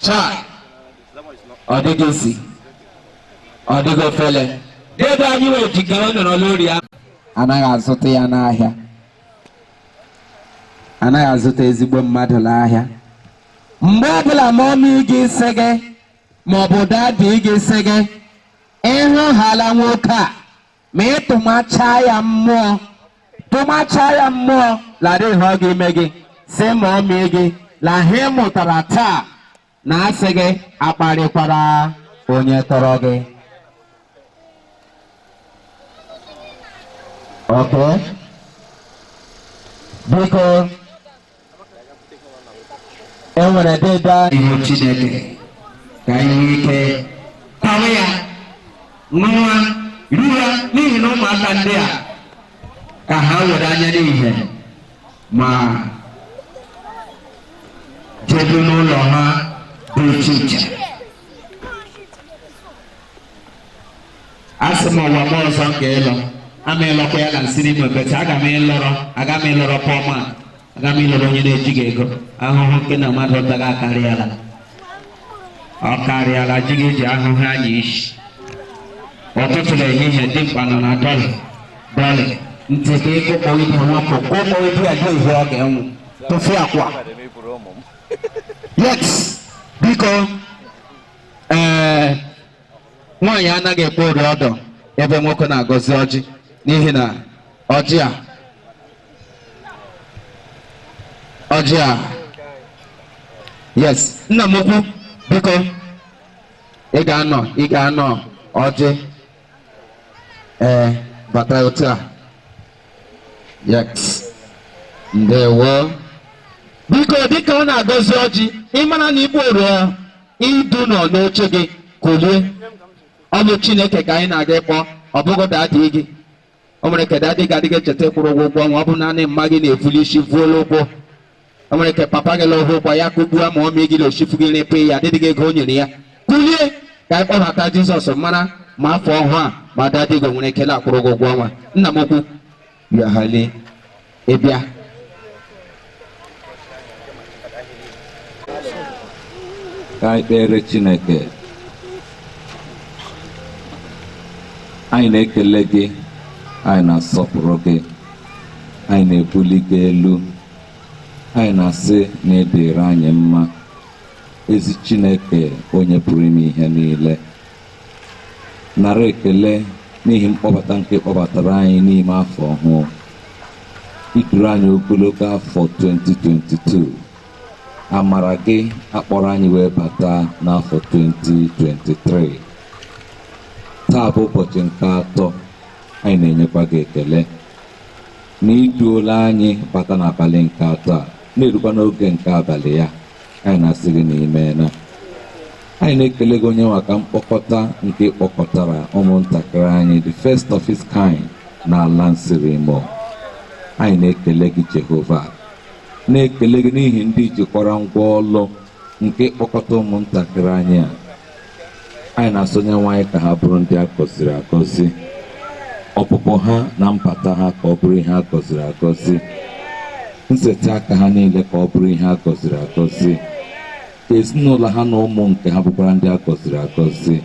Chai, ọ dịghị isi, ọ dịghị ofele. Debe anyị wee jikere nọrọ n'ori ahụ. Anaghị azụta ya n'ahịa, anaghị azụta ezigbo mmadụ n'ahịa. Mgbe ọbụla mummy gị sị gị maọbụ daddy gị sị gị ịhụhala nwoke a, ma ịtụmacha ya mmụọ, tụmacha ya mmụọ lara ihe ọ ga-eme gị, sị mummy gị la ihe ị mụtara taa na asị gị akparịkwara onye tọrọ gị. Okay. Biko, enwere dede ihu Chineke ka anyị nwee ike tawa ya, ṅụwa, rie, n'ihi na ụmụaka ndị a ka ha were anya n'ihe ma jedu n'ụlọ ha dị iche iche. Asị m ụwa m ọzọ nke ịlọ ama ịlọkwa ya na nsiri m ebete, aga m ịlọrọ, aga m ịlọrọ pọma, aga m ịlọrọ onye na-ejighị ego. Ahụhụ nke na mmadụ taga akarịala, ọ karịala ji gị ji ahụhụ anya isi. Ụtụtụ na ehihie dimkpa nọ na dọlị dọlị ntị ka ịkụkpọ ibe nwoke kụkpọ ibe ya dị ihe ọ ga-enwu tụfụ akwa. Yes, biko, ee, nwaanyị anaghị ekpe ori ọdọ ebe nwoke na-agọzi ọjị, n'ihi na ọjị a, ọjị a. Yes, nna m ukwu, biko, ị ga-anọ, ị ga-anọ ọjị. Ee, bata otu a. Yes, ndewo. Biko, dịka ọ na-agọzi ọjị, ị mara na ikpe ori idu nọ n'oche gị, kulie. Ọ bụ Chineke ka anyị na-aga ịkpọ, ọ bụghị daddy gị. O nwere ka daddy gị adịghị echeta ịkwụrụ ụgwọ ụgwọ ọnwa, ọ bụ naanị mma gị na-efuli isi vuola ụkwụ. O nwere ka papa gị lụrụ ụgwọ ya kụgbuo, ma ọmị gị na-oshifu gị nri ya adịghị ego o nyere ya. Kulie ka anyị kpọbata Jizọs, mara ma afọ ọhụụ a ma daddy gị nwere ekele akwụrụ gị ụgwọ ọnwa. Nna m ukwu, bịa ịbịa. Ka anyị kpere Chineke. Anyị na-ekele gị, anyị na-asọpụrụ gị, anyị na-ebuli gị elu, anyị na-asị na ị dịrị anyị mma, ezi Chineke onye pụrụ ime ihe niile. Nara ekele n'ihi mkpọbata nke kpọbatara anyị n'ime afọ ọhụụ. Iduru anyị ogologo afọ 2022. Amara gị akpọrọ anyị wee bata n'afọ 2023. Taa bụ ụbọchị nke atọ, anyị na-enyekwa gị ekele na iduola anyị bata n'abalị nke atọ a, na-erukwa n'oge nke abalị ya. Anyị na-asị gị na imeela. Anyị na-ekele gị onye maka mkpọkọta nke kpọkọtara ụmụntakịrị anyị, the first of its kind n'ala Nsirimo. Anyị na-ekele gị Jehova, na-ekele gị n'ihi ndị jikwara ngwa ọlụ nke kpọkọta ụmụntakịrị anyị a. Anyị na-asị Onyenwe anyị ka ha bụrụ ndị a gọziri agọzi, ọpụpụ ha na mbata ha ka ọ bụrụ ihe a gọziri agọzi, nseta aka ha niile ka ọ bụrụ ihe a gọziri agọzi, ka ezinụlọ ha na ụmụ nke ha bụkwara ndị a gọziri agọzi.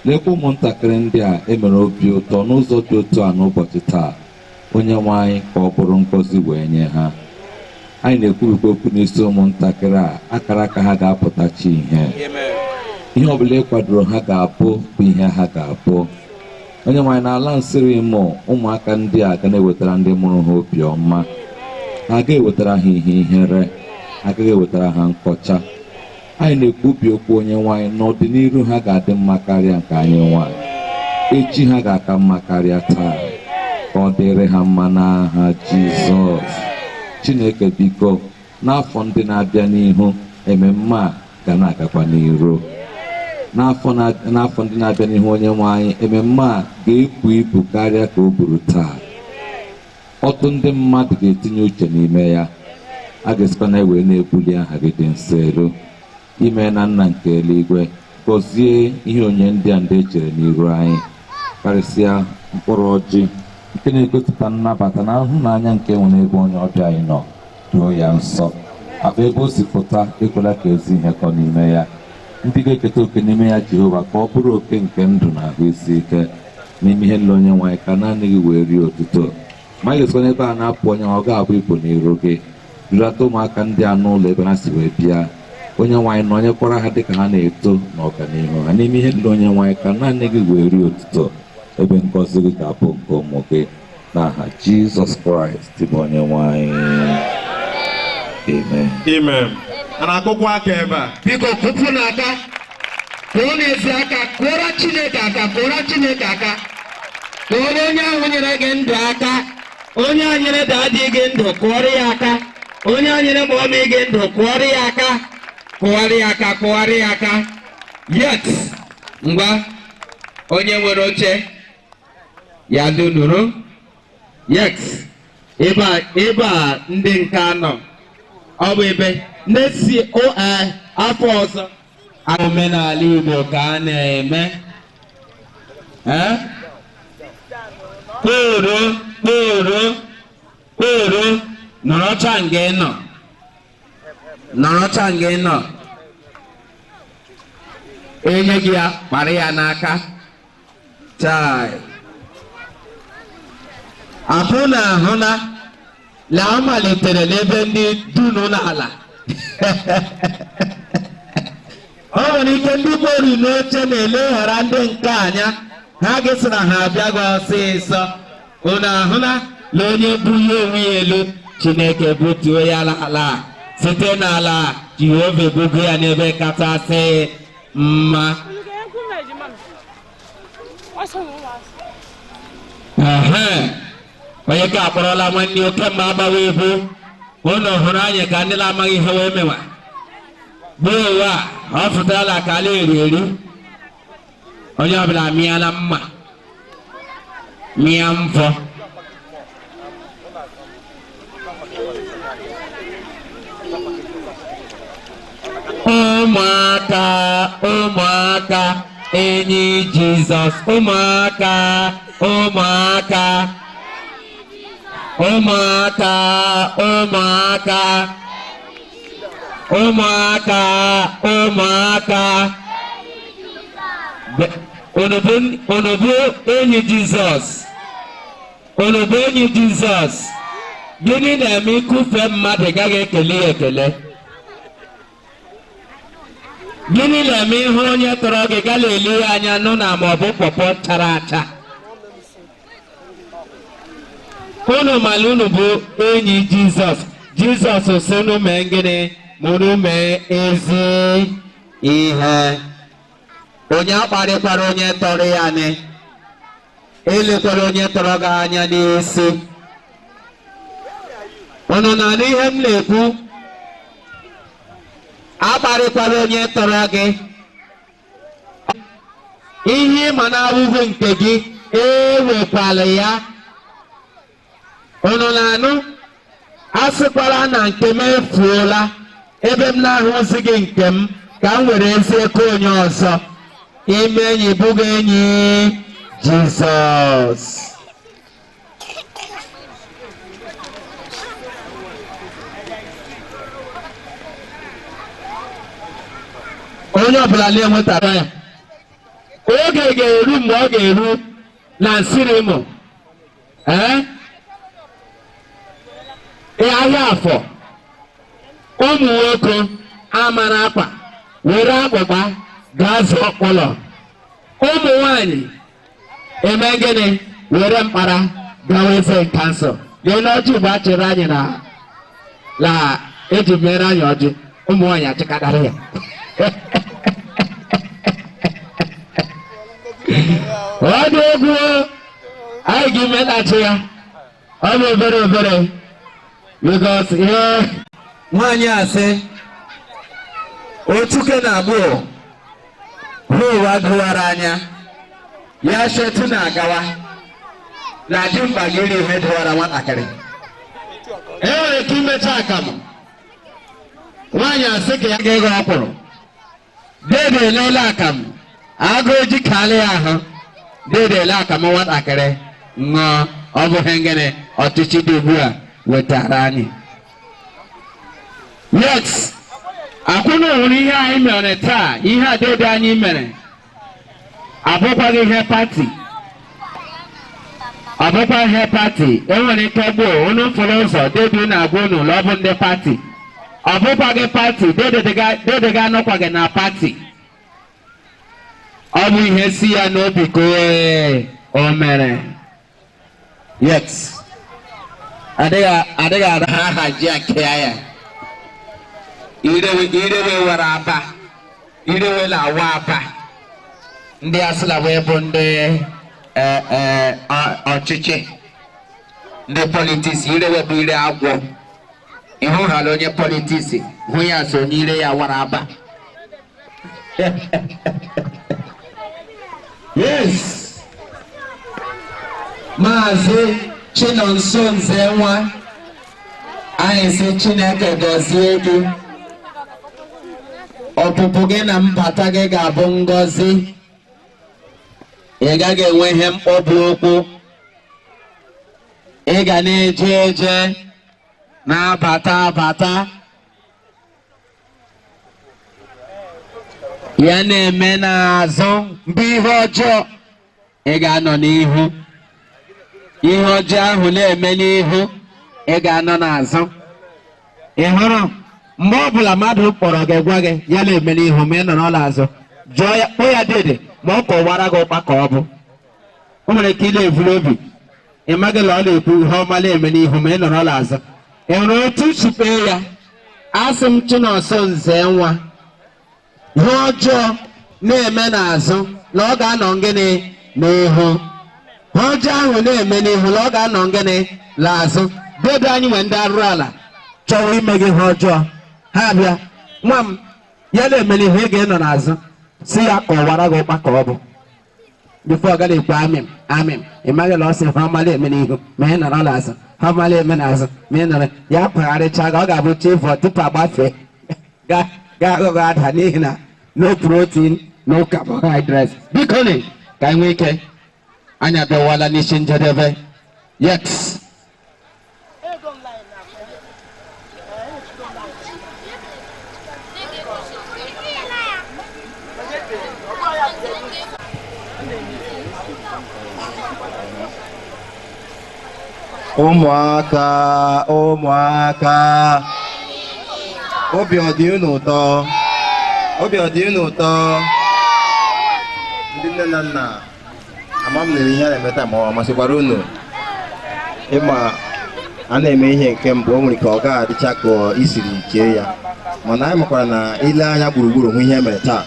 Lekwa ụmụntakịrị ndị a emere obi ụtọ n'ụzọ dị otu a n'ụbọchị taa. Onyenwe anyị, ka ọ bụrụ ngọzi wee nye ha. Anyị na-ekwubikwa okwu n'isi ụmụntakịrị a, akara aka ha ga-apụtachi ihe. Ihe ọbụla ị kwadoro ha ga-abụ bụ ihe ha ga-abụ. Onyenwe anyị, n'ala Nsirimo, ụmụaka ndị a ga na-ewetara ndị mụrụ ha obi ọma. Ha ga-ewetara ha ihe ihere, agaghị ewetara ha nkọcha. Anyị na-ekwubi okwu Onyenwe anyị n'ọdịnihu ha ga-adị mma karịa nke anyị nwanyị. Echi ha ga-aka mma karịa taa. Ka ọ dịrị ha mma n'aha Jizọs. Chineke biko, n'afọ ndị na-abịa n'ihu, ememme a ga na-agakwa n'iru. N'afọ ndị na-abịa n'ihu, Onyenwe anyị, ememme a ga-ebu ibu karịa ka o buru taa. Ọtụtụ ndị mmadụ ga-etinye uche n'ime ya. A ga-esikwa na ewee na-ebuli aha gị dị nsọ elu. Ime na nna nke eluigwe, gọzie ihe onye ndị a ndị echere n'iru anyị, karịsịa mkpụrụ ọjị nke na-egosipụta nnabata na nhụnanya nke nwere ebe onye ọbịa anyị nọ. Duo ya nsọ, akpa ebe o si pụta ekwela ka ezi ihe kọ n'ime ya. Ndị ga-eketa oke n'ime ya, Jehova, ka ọ bụrụ oke nke ndụ na ahụ isi ike n'ime ihe nle Onyenwe anyị, ka naanị gị wee rie otuto. Ma anyị ga-esikwa n'ebe a na-apụ, onye ọ ga-abụ ibu n'iru gị. Dulata ụmụaka ndị a n'ụlọ ebe ha si wee bịa. Onyenwe anyị, nọnyekwara ha dịka ha na-eto n'ọganihu ha n'ime ihe nle Onyenwe anyị, ka naanị gị wee rie otuto, ebe ngọzi gị ga-abụ nke ụmụ gị. N'aha Jizọs Kraịst bụ Onyenwe anyị. Amen. Amen. A na-akụkwa aka ebe a. Biko kụpụ n'aka, kụọ n'ezi aka, kụọrọ Chineke aka, kụọrọ Chineke aka. Kụọrọ onye ahụ nyere gị ndụ aka, onye ahụ nyere daddy gị ndụ, kụọrọ ya aka. Onye ahụ nyere mummy gị ndụ, kụọrọ ya aka, kụọrọ ya aka, kụọrọ ya aka. Yes, ngwa, onye nwere oche ya dunuru. Yes, ebe a, ebe a ndị nke anọ, ọ bụ ebe na-esi afọ ọzọ. Omenala Igbo ka a na-eme. Kporo kporo kporo, nọrọcha nga ị nọ, nọrọcha nga ị nọ. Enye gị ya, kpara ya n'aka. Chai, ahụ na ahụ na la amalitere n'ebe ndị dunu n'ala. O nwere ike ndị kpori n'oche na-eleghara ndị nke anya ha gị sị na ha abịaghị ọsịsọ. Unu ahụla na onye bulie onwe ya elu, Chineke butuo ya n'ala. Site n'ala Jehova ebugo ya n'ebe kachasị mma. Onye ka akpọrọla nwanne oke mma agbawa ebu. Unu hụrụ anyị ka ndị na-amaghị ihe wee mewa gboo ụwa a, ọ fụtarala ka ala eri eri. Onye ọbụla mịala mma, mịa mvọ. Ụmụaka, ụmụaka, enyi Jizọs, ụmụaka, ụmụaka, ụmụaka, ụmụaka, Ụmụaka, ụmụaka, unu bụ enyi Jizọs? Unu bụ enyi Jizọs? Gịnị na-eme ikufe mmadụ gaghị ekele ya ekele? Gịnị na-eme ihu onye tọrọ gị gala ele ya anya nụ na ma ọ bụ pọpọ chara acha? Unu mara unu bụ enyi Jizọs. Jizọs sị unu mee gịnị? Ma unu mee ezi ihe. Onye akparịkwara onye tọrọ ya nị, elekwara onye tọrọ gị anya n'isi. Unu na-anụ ihe m na-ekwu? Akparịkwara onye tọrọ gị. Ihe ịma na-awụghị nke gị ewekwala ya. Unu na-anụ? Asịkwala na nke m efuola, ebe m na-ahụzi gị nke m ka m were ezi eke onye ọzọ. Ime enyi bụghị enyi Jizọs. Onye ọbụla na-enwetara ya oge ga-eru mgbe ọ ga-eru na Nsirimo ahịa afọ ụmụ nwoke amara akwa were akpụkpa gaa zụọ ụlọ, ụmụ nwanyị eme gịnị were mkpara gawa eze kansụl. Lee n'ọjị mgbe a chịrị anyị na la eji mere anyị ọjị, ụmụ nwanyị achịkọtara ya. Ọ dị egwu, anyị ga-emetachi ya, ọ bụ obere obere because ihe nwaanyị asị otuke na agbụ hụ ụwa gụwara anya ya shetu na-agawa na dimkpa gị iri ihe dụwara nwatakịrị. E nwere ike imecha akamụ, nwaanyị asị ka ya ga-ego ọkwụrụ, dede elele akamụ, agụụ ji kalị ya ahụ, dede ele akamụ nwatakịrị ṅụọ. Ọ bụghị ngịnị ọchịchị dị ugbu a wetara anyị. Yes, akwụna hụrụ ihe anyị mere taa, ihe a dede anyị mere abụkwaghị ihe pati, ọ bụkwa ihe pati. Enwere ike gboo unu fụrụ ụzọ dede na-agwa unu na ọ bụ ndị pati, ọ bụkwaghị pati, dede ga-anọkwaghị na pati. Ọ bụ ihe si ya n'obi ka o mere. Yes, adịghị ara ha haji nke ya. Irewe were aba, irewe na-awa aba. Ndị asịla wee bụ ndị ọchịchị, ndị politiks, irewe bụ ire agwọ. Ịhụ hala onye politiks, hụ ya so onye ire ya wara aba. Yes, Maazị Chinonso Nzenwa, anyị sị Chineke gọzie gị. Ọpụpụ gị na mbata gị ga-abụ ngọzi. Ị gaghị enwe ihe mkpọbi ụkwụ. Ị ga na-eje eje na-abata abata. Ya na-eme n'azụ bụ ihe ọjọọ, ị ga-anọ n'ihu. Ihe ọjọọ ahụ na-eme n'ihu, ị ga-anọ n'azụ. Ị hụrụ mgbe ọbụla mmadụ kpọrọ gị gwa gị ya na-eme n'ihu ma ị nọrọ n'azụ, jụọ ya, kpọọ ya dede ma ọ kọwara gị ụkpa ka ọ bụ. O nwere ike ị na-evuru obi, ị maghị na ọ na-ekwu ihe ọma na-eme n'ihu ma ị nọrọ n'azụ. Ị hụrụ otu chikpe ya, asị m Chinonso Nzenwa, ihe ọjọọ na-eme n'azụ na ọ ga-anọ ngịnị n'ihu. Ihe ọjọọ ahụ na-eme n'ihu na ọ ga-anọ ngịnị n'azụ. Dede anyị nwee ndị arụrụ ala chọrọ ime gị ihe ọjọọ, ha bịa nwa m ya na-eme n'ihu, ị ga-enọ n'azụ si ya kọwara gị ụkpa ka ọ bụ. Bifo ọ gaghị ekwu amịm amịm, ị maghị na ọ sị ha ọma na-eme n'ihu ma ị nọrọ n'azụ, ha ọma na-eme n'azụ ma ị nọrọ ya kwagharịcha gị, ọ ga-abụ chi fọ tupu agbafee ga-aghọghọ ada n'ihi na no protein no carbohydrates. Biko ni ka anyị nwee ike, anyị abịawala n'isi njedebe. Yes. Ụmụaka, ụmụaka, obi ọ dị unu ụtọ? Obi ọ dị unu ụtọ? Ndị nne na nna, ama m lere ihe a na-eme taa ma ọ masịkwara unu. Ịma a na-eme ihe nke mbụ, o nwere ka ọ ga-adịcha ka i siri chee ya, mana anyị makwara na ile anya gburugburu hụ ihe mere taa.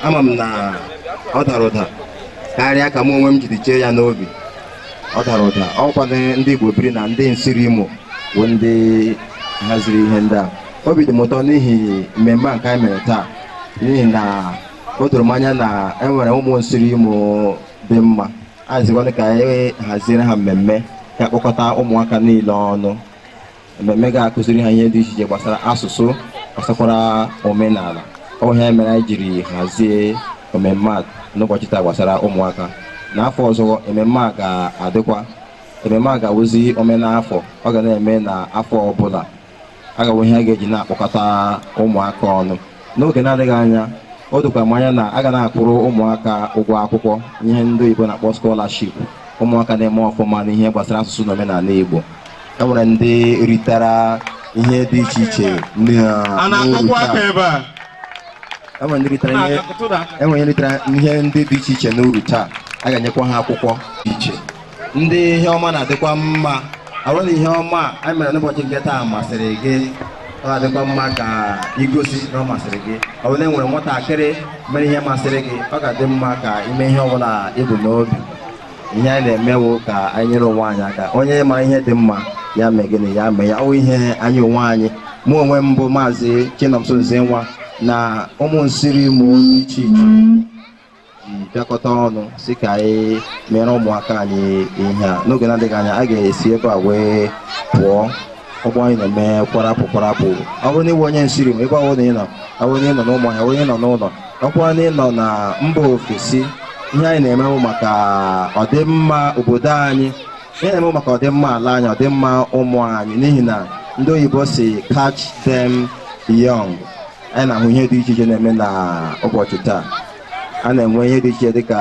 Ama m na ọ dara ụda karịa ka mụ onwe m jiri chee ya n'obi. Ọ dara ụda. Ọkwa ndị Igbo biri na ndị Nsirimo bụ ndị haziri ihe ndị a. Obi dị m ụtọ n'ihi mmemme a nke anyị mere taa, n'ihi na o doro m anya na e nwere ụmụ Nsirimo dị mma. Anyị sịkwana ka anyị haziere ha mmemme ga-akpọkọta ụmụaka niile ọnụ, mmemme ga-akụziri ha ihe dị iche iche gbasara asụsụ, gbasakwara omenala. Ọ ihe mere anyị jiri hazie mmemme a n'ụbọchị taa gbasara ụmụaka. N'afọ ọzọ mmemme a ga-adịkwa, mmemme a ga-awụzi omenafọ, ọ ga na-eme n'afọ ọbụla. A ga-awụ ihe a ga-eji na-akpọkọta ụmụaka ọnụ. N'oge na-adịghị anya, o dokwara m anya na a ga na-akwụrụ ụmụaka ụgwọ akwụkwọ, ihe ndị oyibo na-akpọ scholarship, ụmụaka na-eme ọfụma n'ihe gbasara asụsụ na omenala Igbo. E nwere ndị ritara ihe dị iche iche A na-akụkwa aka ebe a? E nwere ndị ritara ihe, e nwere ritara ihe ndị dị iche iche n'uru taa. A ga-enyekwa ha akwụkwọ dị iche. Ndị ihe ọma na-adịkwa mma. Ọ bụrụ na ihe ọma anyị mere n'ụbọchị nke taa masịrị gị, ọ ga-adịkwa mma ka igosi na ọ masịrị gị. Ọ bụrụ na e nwere nwatakịrị mere ihe masịrị gị, ọ ga-adị mma ka ime ihe ọbụla ibu n'obi. Ihe anyị na-emewo ka anyị nyere onwe anyị aka. Onye mara ihe dị mma, ya mee gịnị? Ya mee ya. Ọ ihe anyị onwe anyị, mụ onwe m bụ Maazị Chinomso Nzenwa na ụmụ Nsirimo dị iche iche ji bịakọta ọnụ si ka anyị mere ụmụaka anyị ihe a. N'oge na-adịghị anya, a ga-esi ebe a wee pụọ. Ụgbọ anyị na-eme kwarapụ kwarapụ. Ọ bụrụ na ịbụ onye Nsirimo, ebe ọ bụla ị nọ, ọ bụrụ na ị nọ n'Ụmụahịa, ọ bụrụ na ị nọ n'ụlọ, ọ bụrụ na ị nọ na mba ofesi, ihe anyị na-eme bụ maka ọdịmma obodo anyị, ihe na-eme maka ọdịmma ala anyị, ọdịmma ụmụ anyị, n'ihi na ndị oyibo si catch them young. Anyị na-ahụ ihe dị iche iche na-eme na ụbọchị taa. A na-enwe ihe dị iche dịka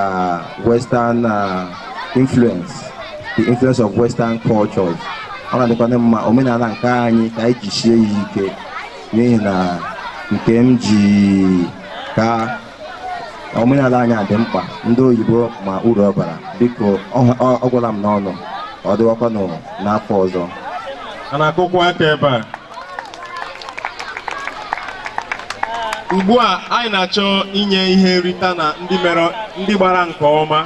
western influence, the influence of western cultures. Ọ na-adịkwana mma omenala nke anyị ka anyị jisie ya ike, n'ihi na nke m ji ka omenala anyị adị mkpa. Ndị oyibo ma uru ọ bara. Biko, ọ gwala m n'ọnụ, ọ dịwakwanụ n'afọ ọzọ. A na-akụkwa aka ebe a? Ugbu a anyị na-achọ inye ihe nrita na ndị mere, ndị gbara nke ọma,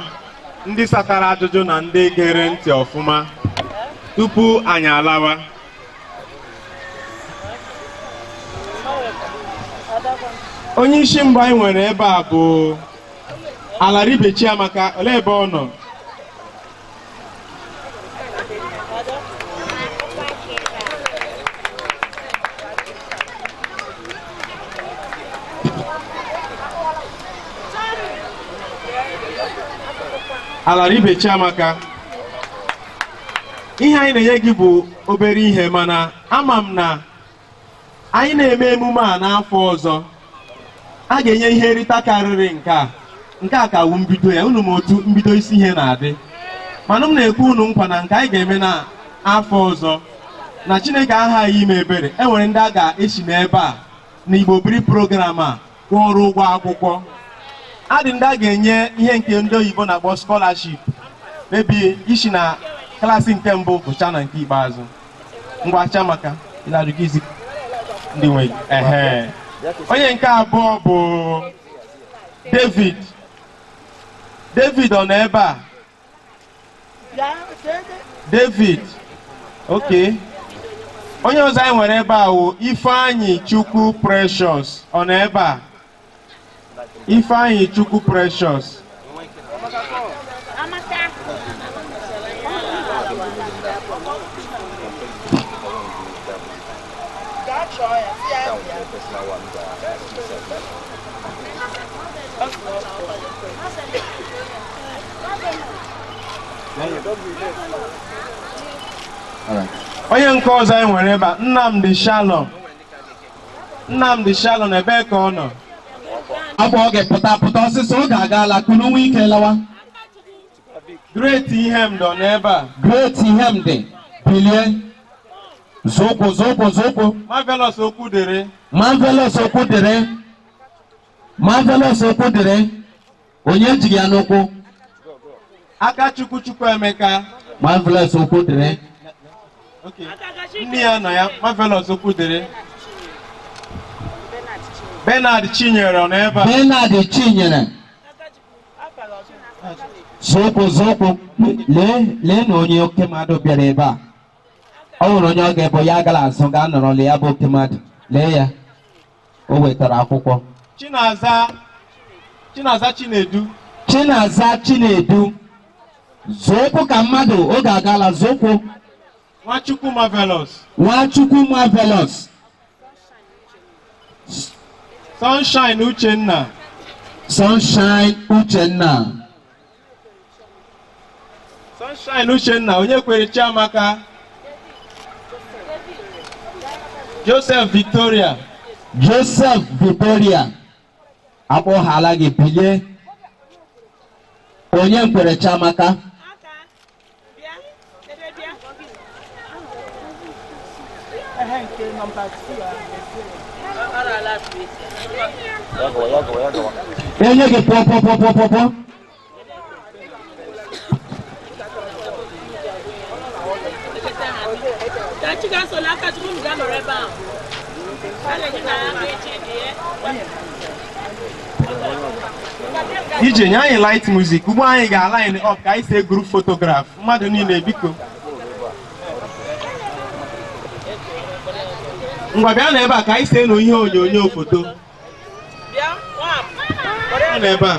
ndị satara ajụjụ na ndị gere ntị ọfụma tupu anyị alawa. Onye isi mbụ anyị nwere ebe a bụ Alaribe Chiamaka. Olee ebe ọ nọ? Alaribe Chiamaka, ihe anyị na-enye gị bụ obere ihe, mana ama m na anyị na-eme emume a n'afọ ọzọ, a ga-enye ihe nrita karịrị nke a. Nke a ka wụ mbido ya. Unu ma otu mbido isi ihe na-adị, mana m na-ekwe unu nkwa na nke anyị ga-eme n'afọ ọzọ na Chineke aghaghị ime ebere. E nwere ndị a ga-esi n'ebe a na Igbo Biri program a kwụọrọ ụgwọ akwụkwọ. Adị ndị a ga-enye ihe nke ndị oyibo na-akpọ scholarship, maybe isi na klaasị nke mbụ gụchaa na nke ikpeazụ. Ngwa Chiamaka, ị na-ajụ gị izi ndị nwe gị. Ehe, onye nke abụọ bụ David. David ọ nọ ebe a? David, okay. Onye ọzọ anyị nwere ebe a wụ Ifeanyi Chukwu Precious. Ọ nọ ebe a? Ifeanyi Chukwu Precious. Onye nke ọzọ anyị nwere ebe a, Nnamdi Shalom. Nnamdi Shalom, ebee ka ọ nọ? Agba oge pụta pụta ọsịsọ, oge agaala. Kunu nwa ike lawa. Great Ihemdị ọ nọ ebe a? Great Ihemdị, bilie. Zọụkwụ, zọụkwụ, zọụkwụ. Marvelous Okwudere. Marvelous Okwudere. Marvelous Okwudere. Onye ejighị ya n'ụkwụ? Akachukwu Chukwuemeka. Marvelous Okwudere. Okay. Nne ya nọ ya. Marvelous Okwudere. Bernard Chinyere ọ nọ ebe a? Bernard Chinyere. Zọụkwụ, zọụkwụ. Lee, lee na onye oke mmadụ bịara ebe a. Ọ nwere onye ọ ga-ebo ya agala azụ gaa nọrọ lee ya bụ oke mmadụ. Lee ya. O wetara akwụkwọ. Chinaza Chinaza Chinedu. Chinaza Chinedu. Zọụkwụ ka mmadụ oge agala zọụkwụ. Nwachukwu Marvelous. Nwachukwu Marvelous. Sunshine Uchenna. Sunshine Uchenna. Sunshine Uchenna, onye kwere Chiamaka. Joseph Victoria. Joseph Victoria. Akpọghala gị, bilie. Onye kwere Chiamaka? Enye gị pụọ, pụọ, pụọ, pụọ, pụọ, pụọ. Ije nye anyị light music. Ugbo anyị ga-align up ka anyị see group photograph. Mmadụ niile, biko. Ngwa, bịa n'ebe a ka anyị see nụ ihe onyonyo foto. Bịa n'ebe a.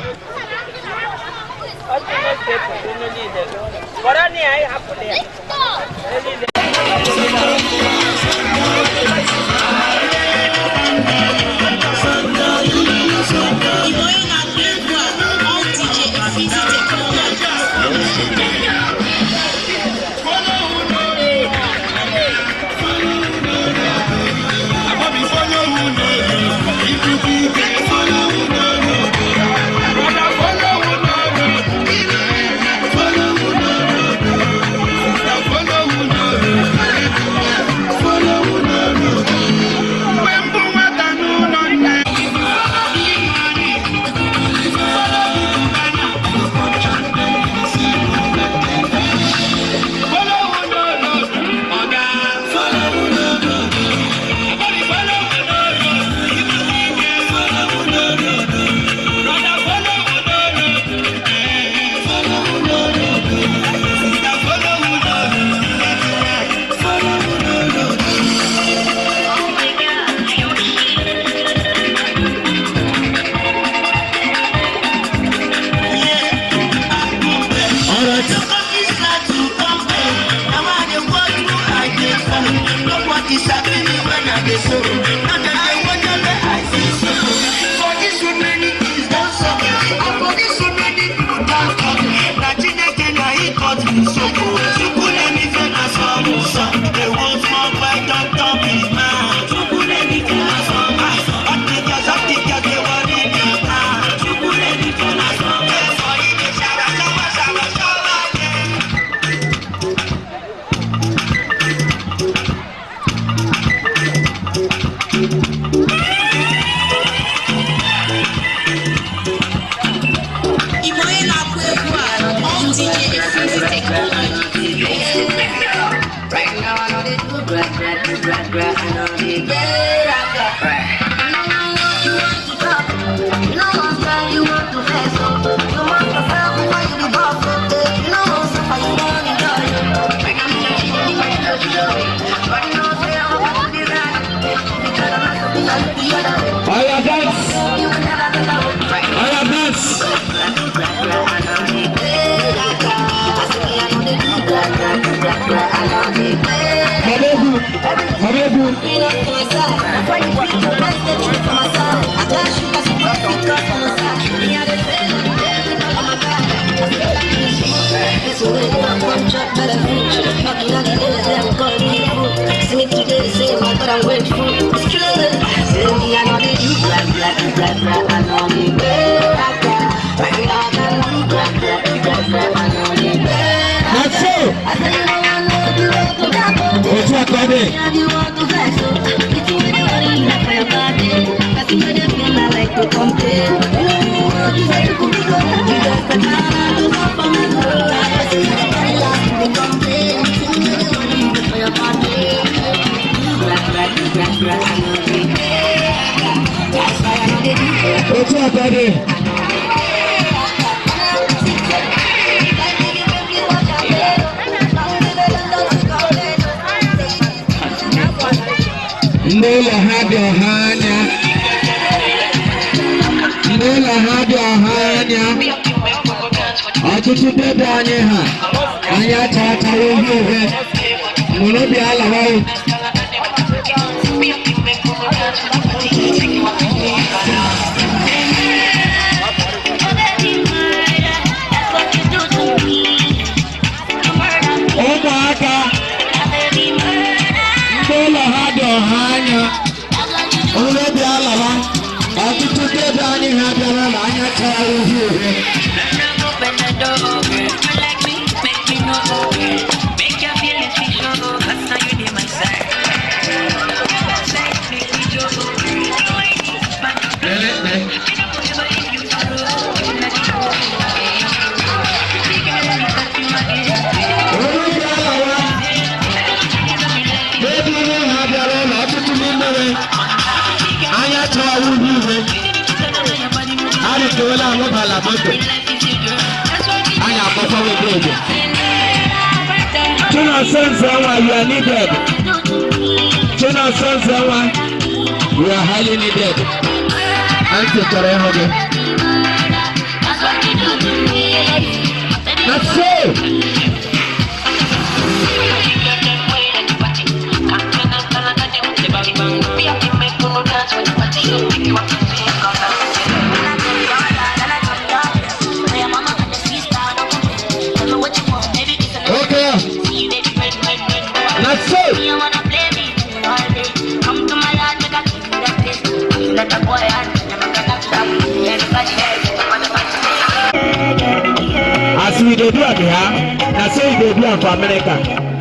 Oya dance. Oya dance. Mabegu. Mabegu. Blah, blah, blah, blah, blah, blah, blah, blah, blah. A ka ọ dị. Otu a ka ọ dị. Ndị ụlọ ha dị ọha anya, ndị ụlọ ha dị ọha anya, ọtụtụ ndị be anyị ha anyị achachawa ihe uhe nwere obi alawa. Ụmụaka ndị ụlọ ha dị ọha anya, onye dị alaba, ọtụtụ ndị be anyị ha bịara na anya chara uhie uhie. Onye dị alaba, ebe ihe ha bịara ụlọ, ọtụtụ n'ime ha anya chara uhie uhie, ha rịtewela alụbala moto anyị akpọkọwa ebe oge. Chinonso Nzenwa, you are needed. Chinonso Nzenwa, you are highly needed. Aunty chọrọ ịhụ gị. Na so. Okay. Na so. As we dey do am here, na so we dey do am for America.